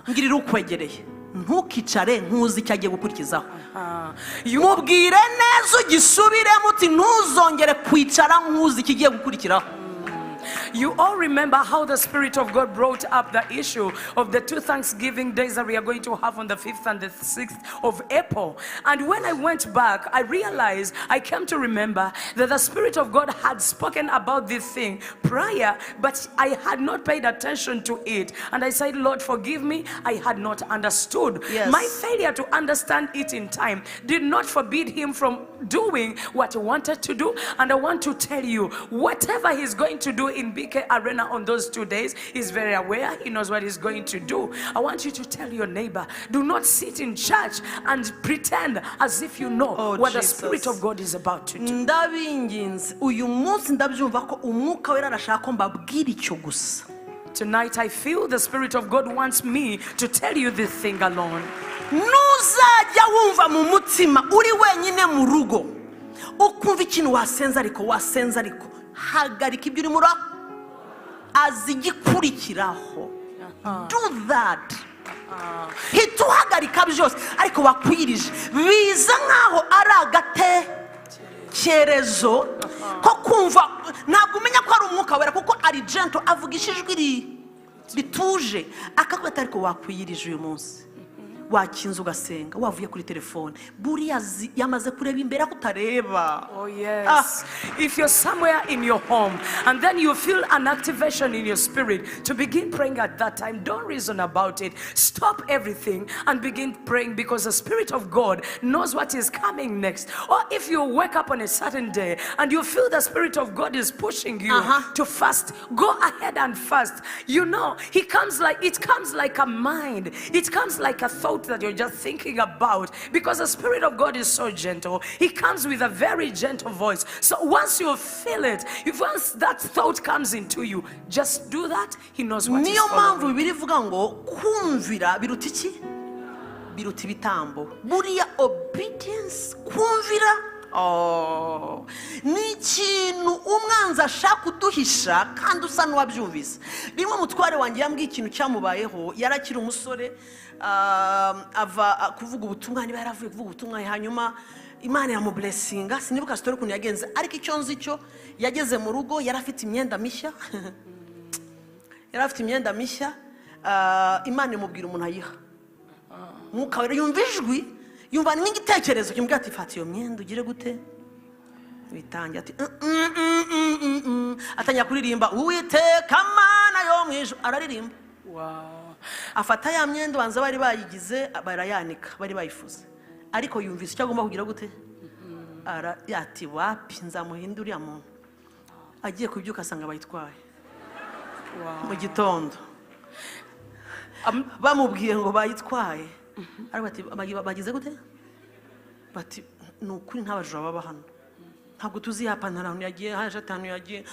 Ngirira ukwegereye. Ntukicare ntuzi icyo agiye gukurikizaho. Mubwire neza Neza ugisubiremo uti ntuzongere kwicara nk'uzi ikigiye gukurikiraho. You all remember how the Spirit of God brought up the issue of the two Thanksgiving days that we are going to have on the 5th and the 6th of April. And when I went back, I realized, I came to remember that the Spirit of God had spoken about this thing prior, but I had not paid attention to it. And I said, "Lord, forgive me, I had not understood." My failure to understand it in time did not forbid him from doing what he wanted to do. And I want to tell you, whatever he's going to do in BK Arena on those 2 days, he's very aware. He knows what he's going to do. I want you to tell your neighbor, do not sit in church and pretend as if you know Oh, what the Jesus. Spirit of God is about to do. Ndabinginze uyu munsi ndabyumva ko Umwuka Wera arashaka ko mbabwira icyo gusa. Tonight, I feel the Spirit of God wants me to tell you this thing alone. Nuzajya wumva mu mutima uri wenyine mu rugo ukumva ikintu wasenze ariko wasenze ariko hagarika ibyo urimo ura azi igikurikiraho. Do that, hita uhagarika byose ariko wakwirije biza nkaho ari agatekerezo ko kumva ntabwo umenya ko ari Umwuka Wera kuko ari gentle avugisha ijwi rituje akakubwira ariko wakwiyirije uyu munsi wakinze ugasenga wavuye kuri telefone buriya yamaze kureba imbere aho utareba. Oh, yes. If you're somewhere in your home and then you feel an activation in your spirit to begin praying at that time, don't reason about it. Stop everything and begin praying because the Spirit of God knows what is coming next. Or if you wake up on a certain day and you feel the Spirit of God is pushing you to fast, go ahead and fast. He comes like it comes like a mind, it comes like a thought that you're just thinking about because the Spirit of God is so gentle. He comes with a very gentle voice. So once you feel it, if once that thought comes into you, just do that. He knows what is Niyo mpamvu following. Bibiliya ivuga ngo kumvira biruta iki? Biruta ibitambo. Buriya obedience kumvira oh, ni ikintu umwanzi ashaka kuduhisha kandi usa n'uwabyumvise. Rimwe umutware wanjye yambwiye ikintu cyamubayeho yari akiri umusore ava kuvuga ubutumwa niba yaravuye kuvuga ubutumwa hanyuma Imana iramublessinga sinibuka story ukuntu yagenze ariko icyo nzi cyo yageze mu rugo yari afite imyenda mishya yari afite imyenda mishya Imana imubwira umuntu ayiha. Mwuka Wera yumva ijwi yumva n'igitekerezo kimubwira ati fata iyo myenda ugire gute witange ati "Mm, mm, mm, mm, mm." Atangira kuririmba Uwiteka Mana yo mu ijuru araririmba. Afata ya myenda ubanza bari bayigize barayanika bari bayifuze ariko yumvise icyo agomba kugira gute. Ati wapi nzamuhinde uriya muntu agiye kubyuka asanga bayitwaye. Mu gitondo bamubwiye ngo bayitwaye ariko ati bagize gute bati ni ukuri nta bajura baba hano ntabwo tuzi ya pantaro ahantu yagiye haje ahantu yagiye.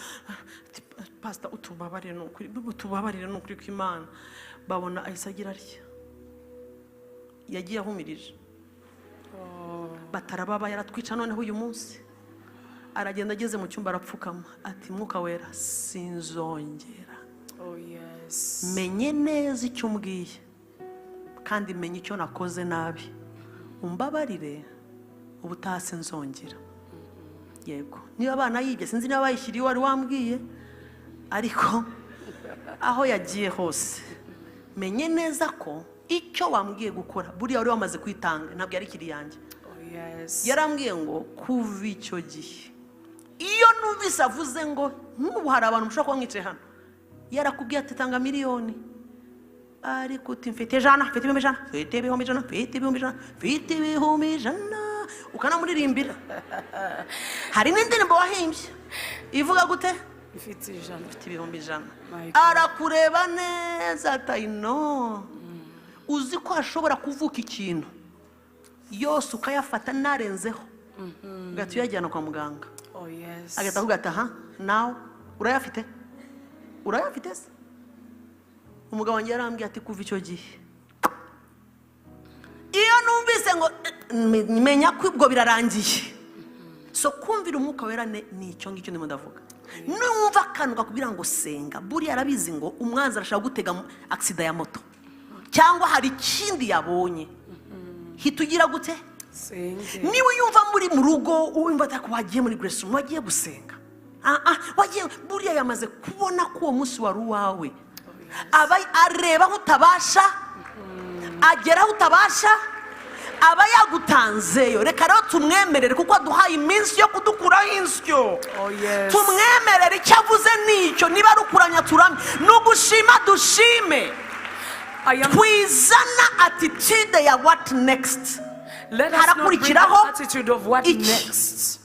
Ati, pasita utubabarire ni ukuri utubabarire ni ukuri kw'Imana babona ahise agira atya yagiye ahumirije batarababa yaratwica noneho uyu munsi aragenda ageze mu cyumba arapfukama ati Mwuka Wera sinzongera. Oh, yes. Menye neza icyo umbwiye kandi menye icyo nakoze nabi umbabarire ubutaha sinzongera. Yego niba abana yibye sinzi niba bayishyiriye wari wambwiye ariko aho yagiye hose menye neza ko icyo wambwiye gukora buriya wari wamaze kwitanga ntabwo yari ikiri yanjye. Oh, yes. Yarambwiye ngo kuva icyo gihe iyo numvise avuze ngo nk'ubu hari abantu mushobora kuba mwicaye hano yarakubwiye ati tanga miliyoni ariko uti mfite 100 mfite 100,000 mfite 100,000 mfite 100,000 mfite 100,000 ukanamuririmbira hari n'indirimbo wahimbye ivuga gute? Mfite 100. Mfite 100,000. My God. Arakureba neza ati no uzi ko hashobora kuvuka ikintu yose ukayafata narenzeho ugahita uyajyana kwa muganga. Oh, yes. Agahita avuga ati aha nawe urayafite urayafite se? Umugabo wanjye yarambwiye ati kuva icyo gihe iyo numvise ngo eh, menya ko ubwo birarangiye. So kumvira Umwuka Wera ni icyo ngicyo ndimo ndavuga. Numva akantu kakubwira ngo senga buriya arabizi ngo umwanzi arashaka gutega accident ya moto cyangwa hari ikindi yabonye hita ugira gute? Singing. Niba uyumva muri mu rugo, wumva atako wagiye muri grace room, wagiye gusenga. Wagiye buriya yamaze kubona ko uwo munsi wari uwawe. Aba areba aho utabasha, agera aho utabasha, aba yagutanzeyo. Reka rero tumwemerere, kuko aduhaye iminsi yo kudukuraho insyo. Oh, yes. Tumwemerere, icyo avuze nicyo. Niba ari ukuramya, turamye, ni ugushima, dushime. I am Twizana attitude ya "What next?" Let us not bring the Harakurikiraho attitude of "What iki? next?"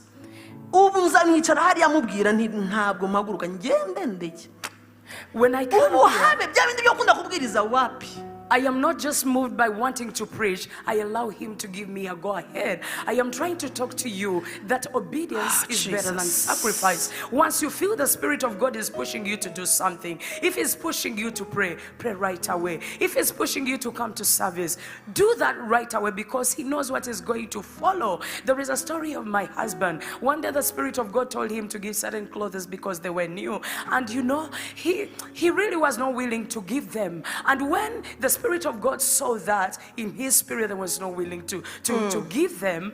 Ubu nza nkicara hariya mubwira nti: "Ntabwo mpaguruka, ngende ndeke." When I come Ubu here, habe bya bindi byo kunda kubwiriza, wapi. I am not just moved by wanting to preach. I allow him to give me a go ahead. I am trying to talk to you that obedience Ah, is better than Jesus. Sacrifice. Once you feel the Spirit of God is pushing you to do something, if He's pushing you to pray, pray right away. If He's pushing you to come to service, do that right away, because He knows what is going to follow. There is a story of my husband. One day the Spirit of God told him to give certain clothes because they were new. And he really was not willing to give them. And when the Spirit of God saw that in his spirit there was not willing to give them,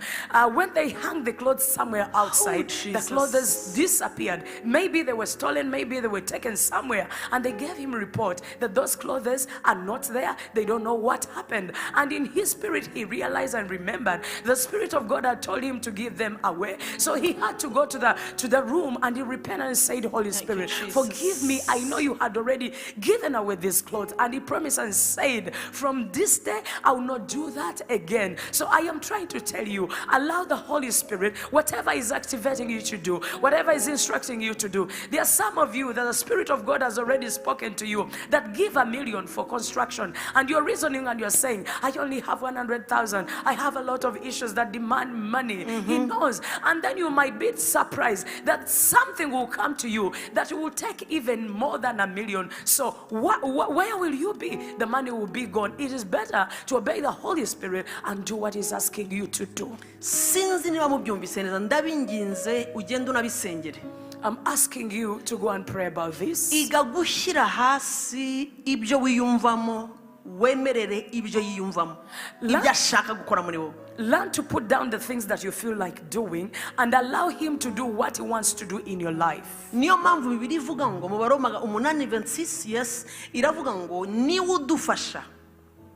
when they hung the clothes somewhere outside, the Jesus. Clothes disappeared. Maybe they were stolen, maybe they were taken somewhere. And they gave him a report that those clothes are not there. They don't know what happened. And in his spirit, he realized and remembered the Spirit of God had told him to give them away. So he had to go to the room and he repented and said, "Holy Thank you, Spirit, Jesus. Forgive me. I know you had already given away these clothes." And he promised and said, "From this day, I will not do that again." So I am trying to tell you, allow the Holy Spirit, whatever is activating you to do, whatever is instructing you to do. There are some of you that the Spirit of God has already spoken to you that give 1 million for construction. And you're reasoning and you're saying, "I only have 100,000. I have a lot of issues that demand money." He knows. And then you might be surprised that something will come to you that will take even more than 1 million. So where will you be? The money will be gone. It is better to obey the Holy Spirit and do what He's asking you to do. Sinzi niba mubyumvise neza, ndabinginze ugende unabisengere. I'm asking you to go and pray about this. Iga gushyira hasi ibyo wiyumvamo, wemerere ibyo yiyumvamo, ibyo ashaka gukora muri wowe. Learn to put down the things that you feel like doing and allow Him to do what He wants to do in your life. Niyo mpamvu Bibiliya ivuga ngo mu Baroma 8:26, yes, iravuga ngo niwe udufasha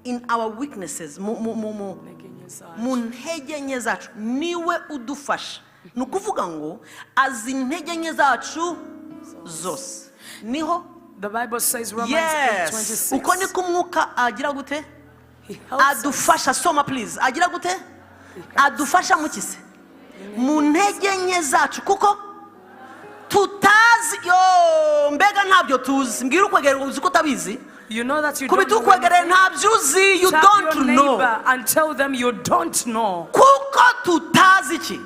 in our weaknesses, mu ntege nke zacu, niwe udufasha. Ni ukuvuga ngo azi intege nke zacu zose, niho. The Bible says, Romans Yes, 8:26. Uko niko Umwuka agira gute? He helps us. Adufasha. Soma please. Agira gute? Adufasha mukise mu ntege nke zacu, kuko tutazi yo. Mbega ntabyo tuzi? Mbwira ukwegera, uzi ko utabizi? You know that you don't Kubita know. ukwegereye, ntabyo uzi, you Tap don't your know. Neighbor and tell them you don't know. Kuko tutazi iki?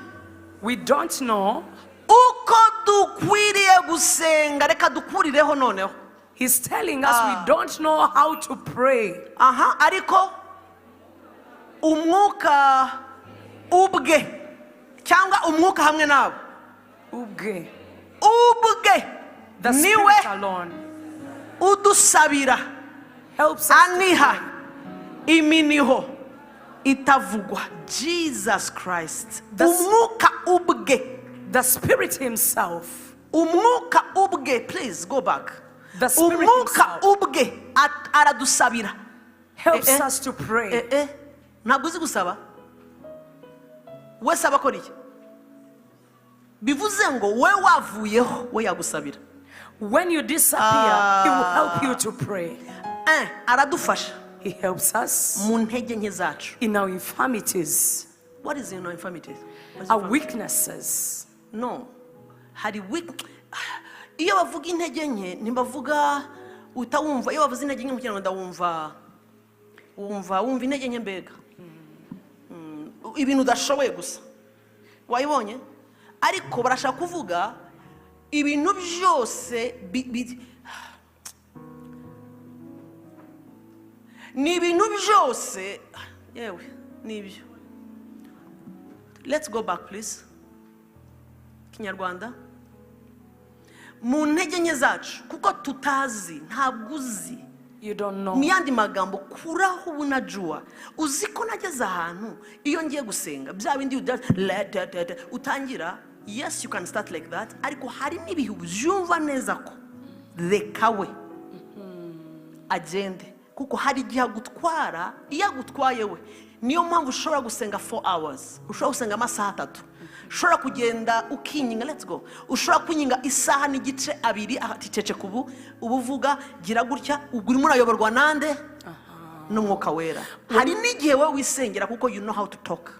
We don't know. Uko dukwiriye gusenga. Reka dukurireho noneho. He's telling us we don't know how to pray. Aha, ariko Umwuka ubwe, cyangwa Umwuka hamwe nabo. Ubwe. Ubwe The niwe Spirit alone udusabira helps us to aniha pray. iminiho itavugwa. Jesus Christ. Umwuka ubwe. The Spirit Himself. Umwuka ubwe, please go back. The Spirit Umwuka Himself ubwe aradusabira. helps Eh, eh. us to pray. Eh, eh, ntabwo uzi gusaba? Wese aba akora iki? Bivuze ngo we wavuyeho, we yagusabira. When you disappear, He will help you to pray. Aradufasha He helps us mu ntege nke zacu. In our infirmities, What is in our infirmities? What is our infirmity? Weaknesses. No, hari weak, iyo bavuga intege nke ntibavuga utawumva. Iyo bavuze intege nke mu Kinyarwanda, wumva intege nke, mbega ibintu udashoboye gusa, wayibonye? Ariko barashaka kuvuga ibintu byose ni ibintu byose, yewe nibyo. Let's go back, please. Kinyarwanda, mu ntege nke zacu, kuko tutazi, ntabwo uzi. You don't know. Mu yandi magambo, kuraho ubunajua. Uzi ko nageze ahantu iyo ngiye gusenga, bya bindi utangira, yes, you can start like that, ariko hari n'ibihe ubyumva neza ko reka we agende, kuko hari igihe agutwara. Iyo agutwaye we, niyo mpamvu ushobora gusenga 4 hours, ushobora gusenga amasaha 3, ushobora kugenda ukinyinga, let's go, ushobora kwinginga isaha n'igice, 2, ati ceceka ubu, ubu uvuga gira gutya. Ubwo urimo urayoborwa nande? N'Umwuka Wera. Hari n'igihe wowe wisengera kuko you know how to talk.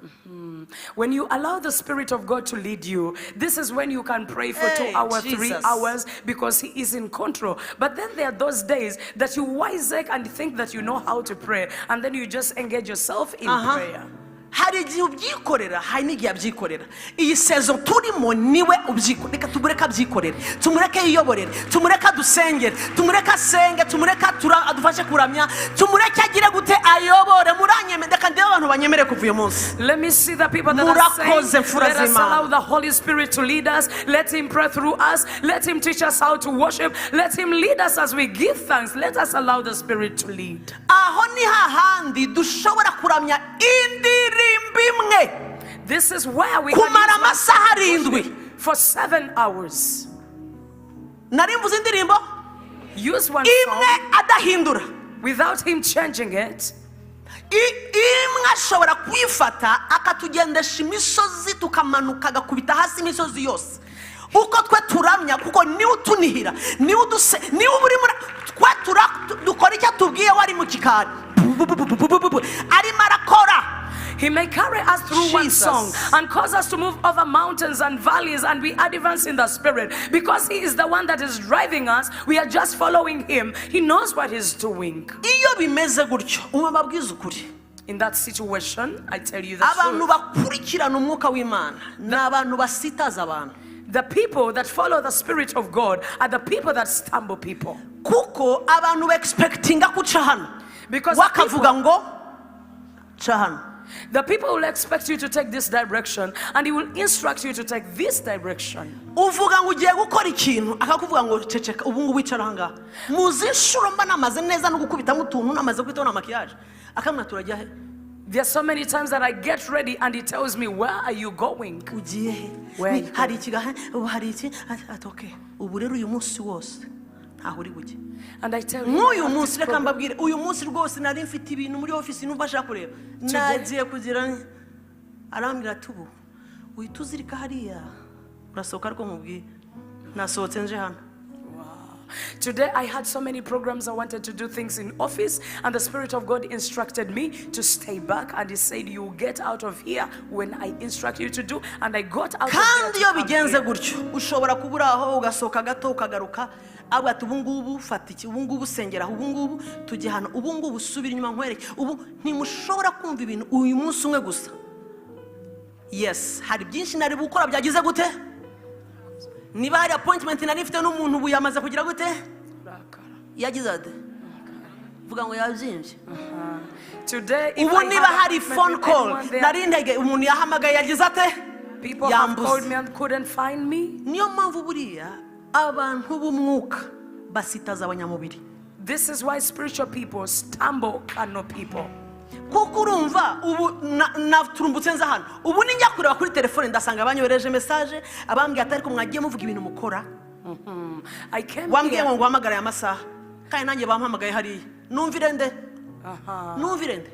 When you allow the Spirit of God to lead you, this is when you can pray for 2 Hey, hours, 3 Jesus. Hours, because He is in control. But then there are those days that you wisek and think that you know how to pray, and then you just engage yourself in prayer. Hari igihe ubyikorera, hari n'igihe abyikorera. Iyi saison turimo niwe ubyikorera. Reka tumureke abyikorere, tumureke yiyoborere, tumureke adusengere, tumureke asenge, tumureke adufashe kuramya, tumureke agire gute, ayobore. Muranyemere? Reka ndebe abantu banyemere kuva uyu munsi. Let me see the people that are saying, Murakoze, mfura let us z'Imana. Allow the Holy Spirit to lead us. Let Him pray through us. Let Him teach us how to worship. Let Him lead us as we give thanks. Let us allow the Spirit to lead. Aho ni hahandi dushobora kuramya indirimbo imwe This is where we can kumara use one amasaha 7. for 7 hours. Nari mvuze indirimbo Use one imwe song adahindura. Without Him changing it. Imwe ashobora kuyifata akatugendesha imisozi, tukamanuka, agakubita hasi imisozi yose uko twe turamya, kuko niwe utunihira, niwe uduse, niwe uba urimo twe dukora icyo atubwiye. Wari mu gikari arimo arakora. He may carry us through one Jesus. Song and cause us to move over mountains and valleys and we advance in the Spirit. Because He is the one that is driving us, we are just following Him. He knows what He's doing. Iyo bimeze gutyo, ubu mbabwiza ukuri, In that situation, I tell you the abantu truth. Bakurikirana Umwuka w'Imana ni abantu basitaza abantu. The people that follow the Spirit of God are the people that stumble people. Kuko abantu ba-expectinga guca hano, Because wakavuga ngo ca hano. The people will expect you to take this direction and He will instruct you to take this direction. Uvuga ngo ugiye gukora ikintu, akakuvuga ngo ceceka ubu ngubu, wicara ahangaha. Muzi inshuro mba namaze neza no gukubitamo utuntu, namaze gukubitaho na maquillage, akamwira turajya he? There are so many times that I get ready and He tells me, "Where are you going?" Ugiye he? Where are you Hari iki gahe ubu, hari iki? Ati okay, ubu rero uyu munsi wose ntaho uri bujye. And I tell him, Nk'uyu "I have munsi, this reka program." mbabwire, uyu munsi rwose nari mfite ibintu muri ofisi numva ashaka kureba, nagiye kugira, arambwira ati ubu uhita uzirika hariya, urasohoka. Ariko nkubwiye, nasohotse nje hano. Today I had so many programs. I wanted to do things in office, and the Spirit of God instructed me to stay back. And He said, "You will get out of here when I instruct you to do." And I got out of there Kandi to iyo come bigenze here. Gutyo, ushobora kuba uri aho ugasohoka gato ukagaruka, avuga ati ubu ngubu fata iki, ubu ngubu sengera, ubu ngubu tujye hano, ubu ngubu subira inyuma nkwereke. Ubu ntimushobora kumva ibintu uyu munsi umwe gusa. Yes, hari byinshi nari gukora byagize gute? Niba hari appointment nari mfite n'umuntu, ubu yamaze kugira gute? Yagize ate? Vuga ngo yabyimbye. Today, if Ubu I niba had hari appointment phone with call anyone there, nari ntege, umuntu yahamagaye, yagize ate? People have Yambuze. Called me and couldn't find me. Niyo mpamvu buriya abantu b'umwuka basitaza abanyamubiri. This is why spiritual people stumble carnal people. Kuko urumva ubu naturumbutse nza hano, ubu nijya kureba kuri telefone ndasanga banyohereje message, abambwiye ati ariko mwagiye muvuga ibintu mukora. I came Wambwiye here. ngo nguhamagare aya masaha, kandi nanjye bampamagaye hariya. Numvire nde? Numvire nde?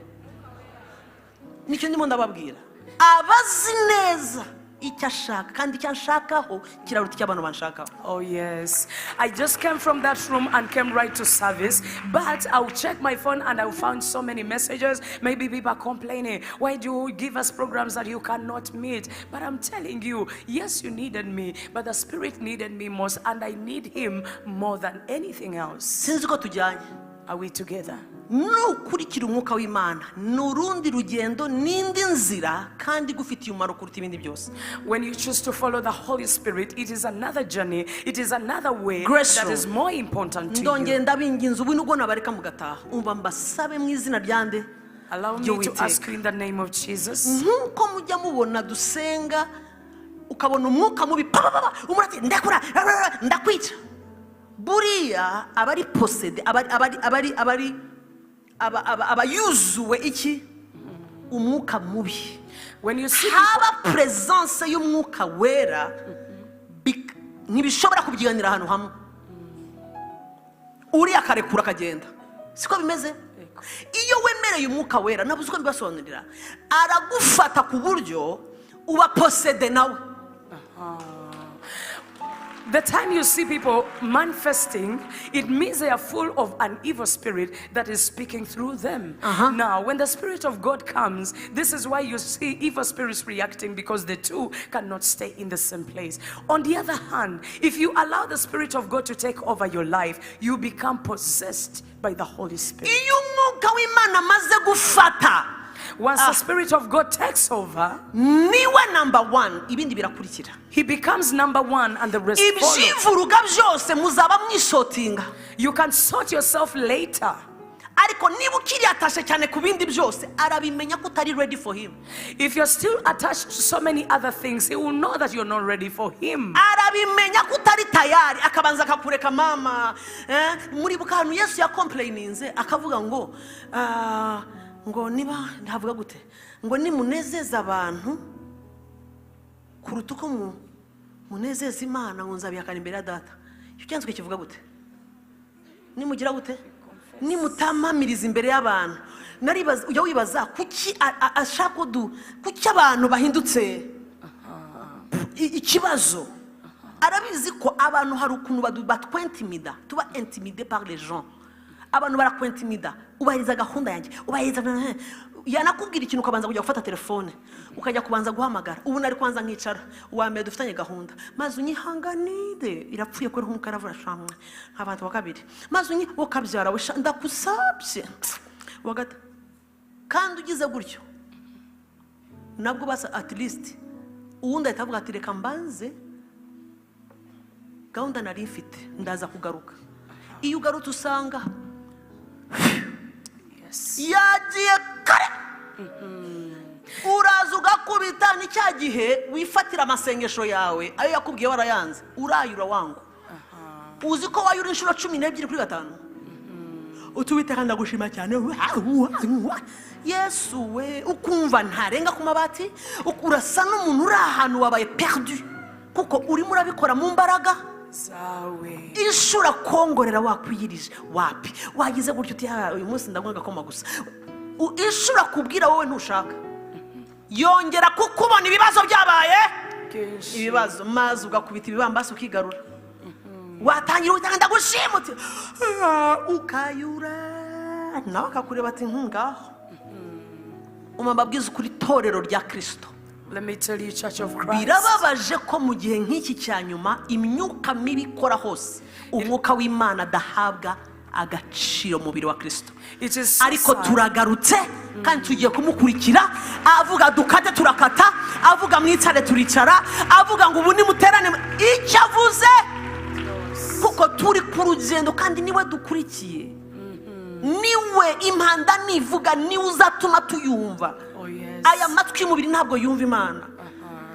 Nicyo ndimo ndababwira. Abazi neza icyo ashaka, kandi icyo anshakaho kiraruta icyo abantu banshakaho. Oh, yes. I just came from that room and came right to service. But I'll check my phone and I found so many messages. Maybe people are complaining, "Why do you give us programs that you cannot meet?" But I'm telling you, yes, you needed me, but the Spirit needed me most, and I need Him more than anything else. Sinzi ko tujyanye. Are we together? Nukurikira Umwuka w'Imana ni urundi rugendo n'indi nzira, kandi igufitiye umumaro kuruta ibindi byose. When you choose to follow the Holy Spirit, it is another journey, it is another way Grace that Room. Is more important to Ndongeye you. ndabinginze, ubu nubwo nabareka mugataha, umva mbasabe mu izina rya nde? Allow me to Ry'Uwiteka. Ask you in the name of Jesus. Nk'uko mujya mubona dusenga, ukabona umwuka mubi pa, pa, pa, pa, umuntu ati ndakura, ndakwica. Buriya abari possédé, abari abayuzuwe iki? Umwuka mubi. When you see people, Haba presence y'Umwuka Wera, ntibishobora kubyiganira ahantu hamwe. Uriya akarekura akagenda, siko bimeze? Iyo wemereye Umwuka Wera, nabuze uko mbibasobanurira, aragufata ku buryo uba possédé nawe. The time you see people manifesting, it means they are full of an evil spirit that is speaking through them. Now, when the Spirit of God comes, this is why you see evil spirits reacting, because the two cannot stay in the same place. On the other hand, if you allow the Spirit of God to take over your life, you become possessed by the Holy Spirit. Iyo Umwuka w'Imana amaze gufata, Once the Spirit of God takes over, niwe number one, ibindi birakurikira. He becomes number one and the rest follow. Ibyivuruga byose muzaba mwisortinga. You can sort yourself later. Ariko niba ukiri attaché cyane ku bindi byose, arabimenya ko utari ready for him. If you're still attached to so many other things, he will know that you're not ready for him. Arabimenya ko utari tayari, akabanza akakureka mama. Muribuka ahantu Yesu yacomplaininze akavuga ngo ngo niba ntavuga gute, ngo nimunezeza abantu kuruta uko munezeza Imana, ngo nzabihakana imbere ya Data. Icyo cyanditswe kivuga gute? Nimugira gute? Nimutampamiriza imbere y'abantu. Naribaza, ujya wibaza kuki ashaka ko kuki abantu bahindutse ikibazo? Arabizi ko abantu hari ukuntu batwintimida, tuba intimidé par les gens. Abantu barakwintimida: ubahiriza gahunda yanjye, ubahiriza. Yanakubwira ikintu, ukabanza kujya gufata telefone, ukajya kubanza guhamagara. Ubu nari kubanza nkicara, uwa mbere dufitanye gahunda, maze unyihanganire, irapfuye kubera umwuka aravura shamwe nk'abantu wa kabiri, maze unyi wo kabyara we sha, ndakusabye uwa kandi ugize gutyo nabwo basa, at least uwundi ahita avuga ati: "Reka mbanze gahunda nari mfite, ndaza kugaruka." Iyo ugarutse usanga yagiye kare. Uraza ugakubita, ni cya gihe wifatira amasengesho yawe, ayo yakubwiye warayanze, urayura wangu. Uzi ko wayura inshuro 12 kuri gatanu, utuwiteka ndagushima cyane, Yesu we, ukumva ntarenga ku mabati, urasa n'umuntu uri ahantu wabaye perdu, kuko urimo urabikora mu mbaraga zawe. Inshuro akongorera wakwiyirije wapi, wagize gutyo uti: "Ah, uyu munsi ndanywa agakoma gusa." Inshuro akubwira wowe ntushaka, yongera kukubona ibibazo byabaye Kenshi. ibibazo, maze ugakubita ibibambasi ukigarura. Watangira utanga ndagushima uti: "Ah," ukayura, nawe akakureba ati: Ngaho umababwiza ukuri." Itorero rya Kirisito, Let me tell you, Church of Christ. birababaje ko mu gihe nk'iki cya nyuma imyuka mibi ikora hose, Umwuka w'Imana adahabwa agaciro mu mubiri wa Kirisito. It is so Ariko sad. turagarutse kandi tugiye kumukurikira. Avuga dukate turakata, avuga mwicare turicara, avuga ngo ubu nimuterane, icyo avuze, kuko turi ku rugendo kandi niwe dukurikiye, niwe impanda nivuga, niwe uzatuma tuyumva. Oh, yes. Aya matwi y'umubiri ntabwo yumva Imana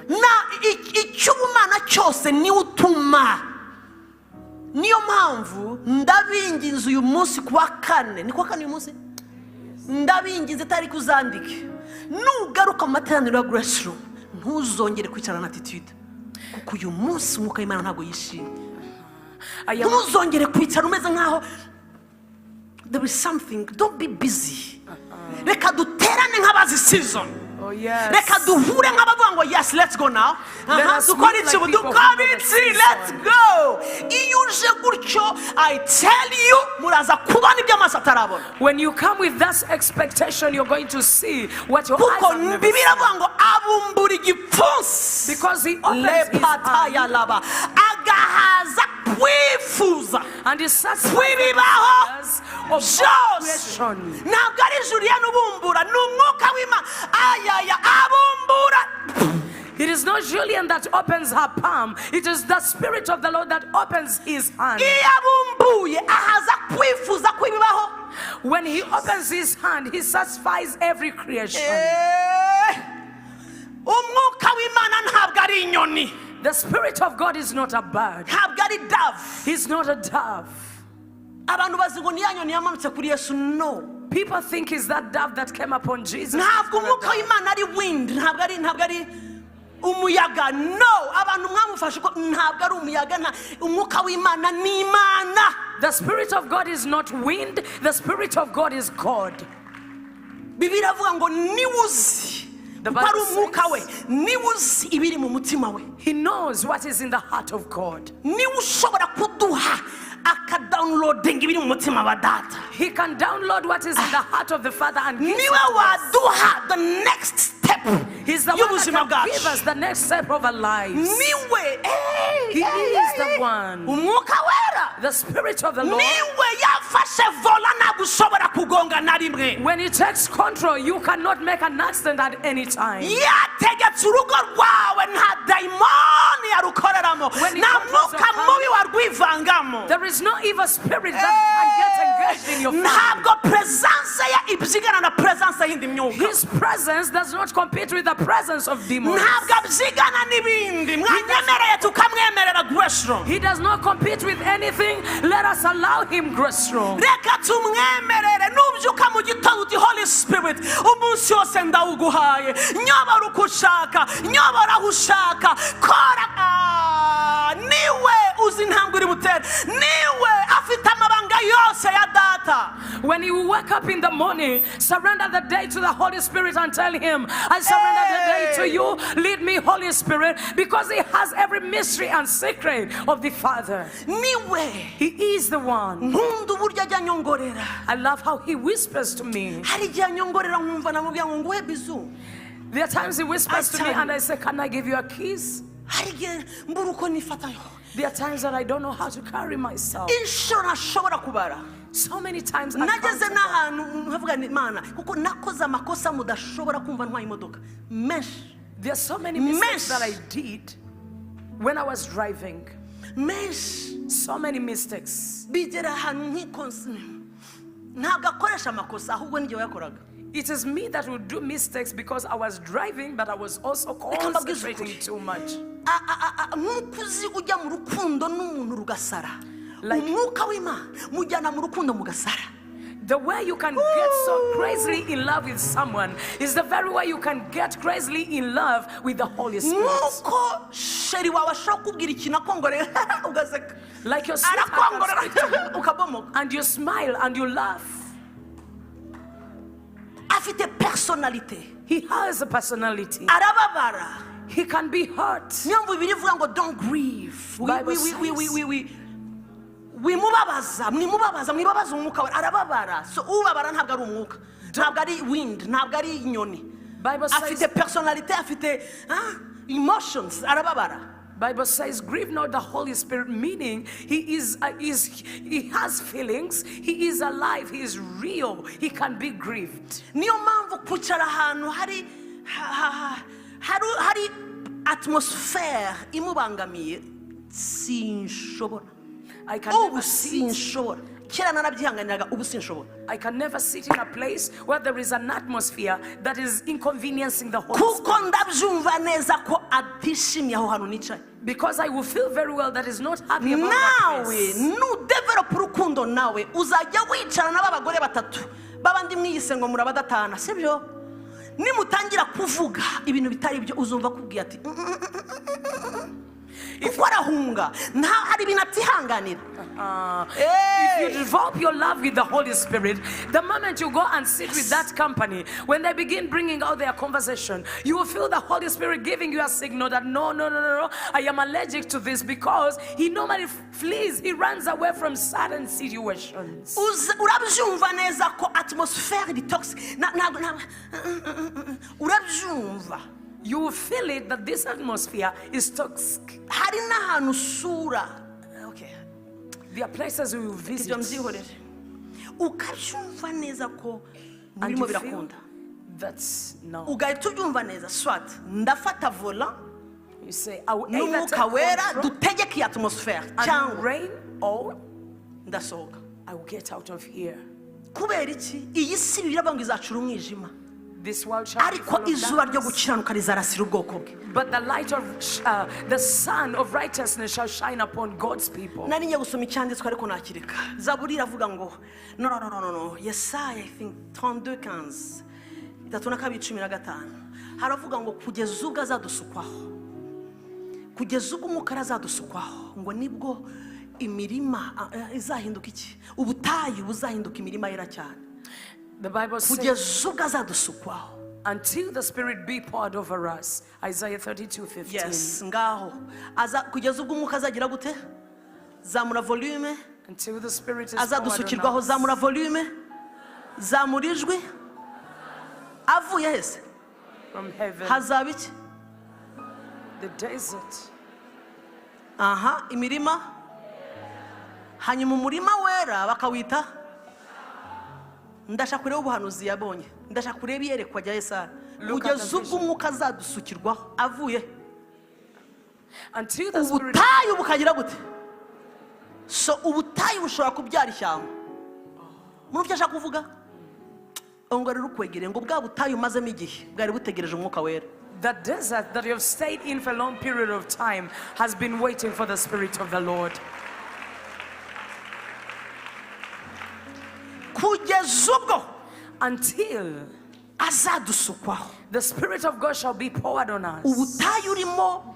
na icy'ubumana cyose niwe utuma. Niyo mpamvu ndabinginze uyu munsi ku wa kane, ni ku wa kane uyu munsi, ndabinginze itariki uzandike, nugaruka mu materaniro ya Grace Room ntuzongere kwicarana na attitude, kuko uyu munsi Umwuka w'Imana ntabwo yishimye. I am Ntuzongere kwicara umeze nkaho there is something. Don't be busy. Reka duterane nk'abazi season. Oh, yes. Reka duhure nk'abavuga ngo: "Yes, let's go now." Let Aha, us dukora meet iki like ubu? people who Dukora know the iki? season. Let's go. Iyo uje gutyo, I tell you, muraza kubona ibyo amaso atarabona. When you come with that expectation, you're going to see what your eyes Kuko have never Bibiliya seen. iravuga ngo abumbura igipfunsi, Because he opens his lepataya hand laba, agahaza kwifuza and he satisfies the kw'ibibaho desires of all byose. creation. Ntabwo ari Julien ubumbura, ni Umwuka w'Imana ayaya abumbura. It is not Julian that opens her palm. It is the Spirit of the Lord that opens his hand. Iyo abumbuye ahaza kwifuza kw'ibibaho. When he opens his hand, he satisfies every creation. Umwuka w'Imana ntabwo ari inyoni. The Spirit of God is not a bird. Ntabwo ari dove. He's not a dove. Abantu bazi ngo ni ya nyoni yamanutse kuri Yesu. No. People think it's that dove that came upon Jesus. Ntabwo umwuka w'Imana ari wind, ntabwo ari umuyaga. No, abantu mwamufashe ko ntabwo ari umuyaga. Umwuka w'Imana ni Imana. The Spirit of God is not wind. The Spirit of God is God. Bibiliya iravuga ngo niwe uzi The kuko ari Bible umwuka we, says- niwe uzi ibiri mu mutima we. He knows what is in the heart of God. Niwe ushobora kuduha akadownloadinga ibiri mu mutima wa Data. He can download what is in the heart of the Father and give it Niwe to us. waduha the next step He's the one that y'ubuzima can give bwacu. us the next step of our lives. Niwe. Hey, He hey, is hey, the hey. one. Umwuka Wera. The Spirit of the Lord. Niwe yafashe volant, ntabwo ushobora kugonga na rimwe. When he takes control, you cannot make an accident at any time. Yategetse urugo rwawe, nta dayimoni yarukoreramo, When he nta controls mwuka your mubi warwivangamo. There is no evil spirit that can get engaged in your family. Ntabwo presence ye ibyigana na presence y'indi myuka. His presence does not compete with the presence of demons. Ntabwo abyigana n'ibindi. Mwanyemereye tukamwemerera Grace Room. He does not compete with anything. Let us allow him, Grace Room. Reka tumwemerere. Nubyuka mu gitondo uti: "Holy Spirit, umunsi wose ndawuguhaye, nyobora uko ushaka, nyobora aho ushaka, kora." Ah, niwe uzi intambwe uri butere, niwe afite amabanga yose ya Data. When you wake up in the morning, surrender the day to the Holy Spirit and tell him, "I surrender the day to Hey! You. Lead me, Holy Spirit," because he has every mystery and secret of the Father. Niwe. He is the one. Nkunda uburyo ajya anyongorera. I love how he whispers to me. Hari igihe anyongorera nkumva namubwira ngo nguhe bisou. There are times he whispers I to me tell and I say, "Can I give you a kiss?" Hari igihe mbura uko nifatayo. There are times that I don't know how to carry myself. Inshuro ntashobora kubara. So many times I Nageze count. n'ahantu nkavuga nti Mana, kuko nakoze amakosa mudashobora kumva ntwaye imodoka menshi. There are so many mistakes Menshi. That I did when I was driving. Menshi. So many mistakes. Bigera ahantu nkikonsi ntabwo akoresha amakosa, ahubwo n'igihe wayakoraga. It is me that would do mistakes because I was driving, but I was also Reka mbabwize concentrating ukuri. Too much. Nk'uko uzi ujya mu rukundo n'umuntu rugasara, Like- umwuka w'Imana mujyana mu rukundo mugasara. The way you can get so crazily in love with someone is the very way you can get crazily in love with the Holy Spirit. Nk'uko chéri wawe ashobora kukubwira ikintu akongorera ugaseka, Like your sweetheart can arakongorera speak to you, ukabomoka. And you smile and you laugh. Afite personnalité. He has a personality. Arababara. He can be hurt. Niyo mpamvu Bibiliya ivuga ngo don't grieve. Bible says- Wimubabaza, mwimubabaza, mwibabaza umwuka we, arababara. So ubabara ntabwo ari umwuka, ntabwo ari wind, ntabwo ari inyoni. Bible says- Afite personnalité, afite emotions, arababara. Bible says, "Grieve not the Holy Spirit," meaning he has feelings, he is alive, he is real, he can be grieved. Niyo mpamvu kwicara ahantu hari hari atmosphere imubangamiye sinshobora. I can Ubu never sit. sinshobora. Kera narabyihanganiraga, ubu sinshobora. I can never sit in a place where there is an atmosphere that is inconveniencing the Holy Spirit. Kuko ndabyumva neza ko atishimiye aho hantu nicaye. Because I will feel very well that is not happy about that Nawe place. Nudevelopa urukundo nawe, uzajya wicarana n'abagore batatu babandi mwiyise ngo murabadatana, sibyo? Nimutangira kuvuga ibintu bitari byo, uzumva akubwiye ati "Mm, mm, mm, mm, mm, mm." Kuko arahunga, nta hari ibintu atihanganira. If you develop your love with the Holy Spirit, the moment you go and sit with that company, when they begin bringing out their conversation, you will feel the Holy Spirit giving you a signal that no, no, no, no, no, I am allergic to this, because he normally flees, he runs away from certain situations. Urabyumva neza ko atmosphere iri toxic. Urabyumva. You will feel it that this atmosphere is toxic. Hari n'ahantu usura, okay. There are places we will visit. Ibyo mbyihorere, ukabyumva neza ko And birimo you feel birakunda. that's no. Ugahita ubyumva neza, soit ndafata volant You say, "I will either n'umwuka take wera control dutegeke iyi atmosphere, and cyangwa reign, or ndasohoka." I will get out of here." Kubera iki? Iyi si biravuga ngo izacura umwijima. This world shall be Ariko full of izuba ryo darkness. Gukiranuka rizarasira ubwoko bwe. But the light of the sun of righteousness shall shine upon God's people. Nari ngiye gusoma icyanditswe ariko nakireka. Zaburi iravuga ngo, no, no, no, no, no, no, Yesaya, I think, 32:15, 32:15, haravuga ngo kugeza ubwo azadusukwaho, kugeza ubwo umwuka azadusukwaho, ngo nibwo imirima izahinduka iki, ubutayu buzahinduka imirima yera cyane. The Bible says, Kugeza ubwo azadusukwaho. Until the Spirit be poured over us. Isaiah 32:15. Yes, ngaho aza kugeza ubwo umwuka azagira gute? Zamura volume. Until the Spirit is poured on Azadusukirwaho. Us. Zamura volume, zamura ijwi. Avuye hese? From heaven. Hazaba iki? The desert. Aha, imirima. Hanyuma umurima wera bakawita. Ndashaka kureba ubuhanuzi yabonye, ndashaka kureba iyerekwa rya Yesaya. Look at the Kugeza ubwo vision. umwuka azadusukirwaho avuye, Until the Spirit. Ubutayu bukagira gute? So ubutayu bushobora kubyara ishyamba. Muri byo ashaka kuvuga ngo rero ukwegereye ngo bwa butayu umazemo igihe bwari butegereje umwuka wera. The desert that you have stayed in for a long period of time has been waiting for the Spirit of the Lord. Kugeza ubwo Until azadusukwaho, the Spirit of God shall be poured on us. Ubutayu urimo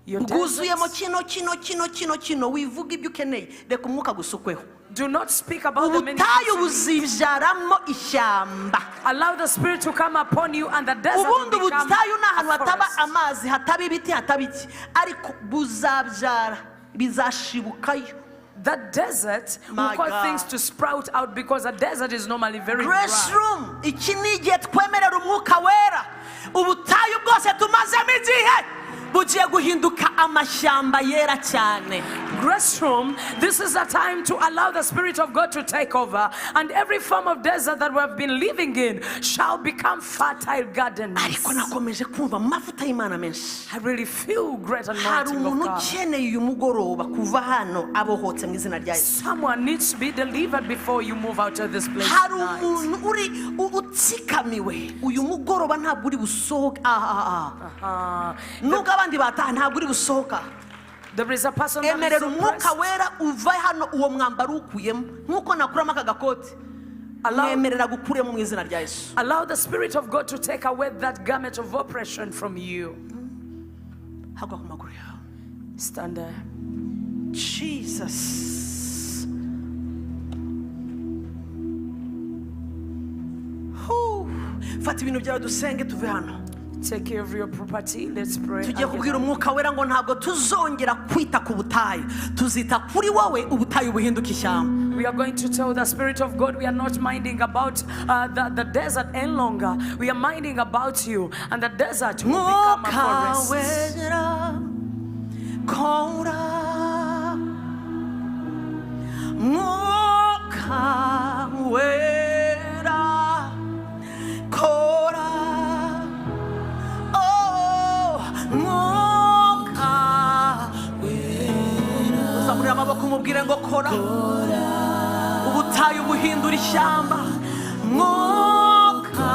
Your bwuzuyemo desert, kino kino kino kino kino, wivuga ibyo ukeneye, reka umwuka gusukweho. Do not speak about the many Ubutayu things you need. buzibyaramo ishyamba. Allow the Spirit to come upon you and the desert will Ubundi become ubutayu ni ahantu a hataba forest. Amazi, hataba ibiti, hataba iki, ariko buzabyara, bizashibukayo. The desert will My cause God. Things to sprout out because a desert is normally very Grace dry. Room, iki ni igihe twemerera umwuka wera. Ubutayu bwose tumazemo igihe bugiye guhinduka amashyamba yera cyane. Grace Room, this is a time to allow the Spirit of God to take over, and every form of desert that we have been living in shall become fertile gardens. Ariko nakomeje kumva amavuta y'Imana menshi. I really feel great Hari anointing of umuntu God. Ukeneye uyu mugoroba kuva hano abohotse mu izina rya Yesu. Someone needs to be delivered before you move out of this place Hari tonight. Umuntu uri utsikamiwe uyu mugoroba, ntabwo uri busohoke aha aha aha. Nubwo abandi bataha, ntabwo uri busohoka. There is a person that is Emerera umwuka oppressed. Wera uva hano uwo mwambaro uwukuyemo nk'uko nakuramo aka gakoti. Mwemerera gukuremo mu izina rya Yesu. Allow the Spirit of God to take away that garment of oppression from you. Hagwa ku maguru yawe. Stand there. Jesus. Whew. Fata ibintu byawe dusenge tuve hano. Take care of your property. Let's pray. Tugiye And get kubwira out. umwuka wera ngo ntabwo tuzongera kwita ku butayu, tuzita kuri wowe, ubutayu buhinduka ishyamba. We are going to tell the Spirit of God we are not minding about the desert any longer. We are minding about you, and the desert will become a Mwuka forest. Wera kora, mwuka wera kora, oh mwuka wera. Uzamurira amaboko umubwire ngo kora, ubutayu buhindura ishyamba. Mwuka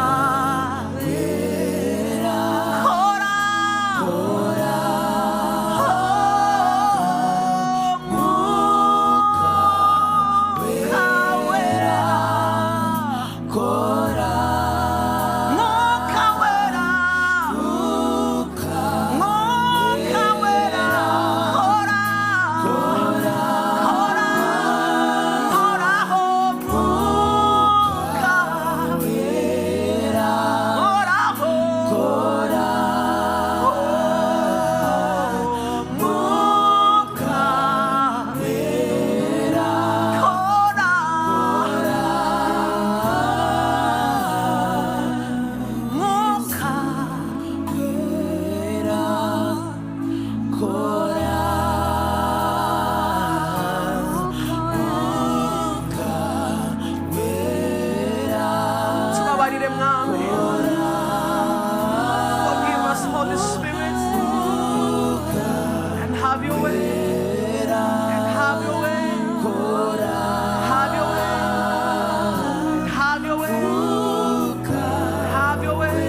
wera kora, oh mwuka wera mwuka wera mwuka wera kora, kora, koraho mwuka wera koraho mwuka wera kora mwuka wera kora tubabarire mwami. Forgive us, Holy Spirit, and have your way, and have your way, have your way, and have your way, have your way.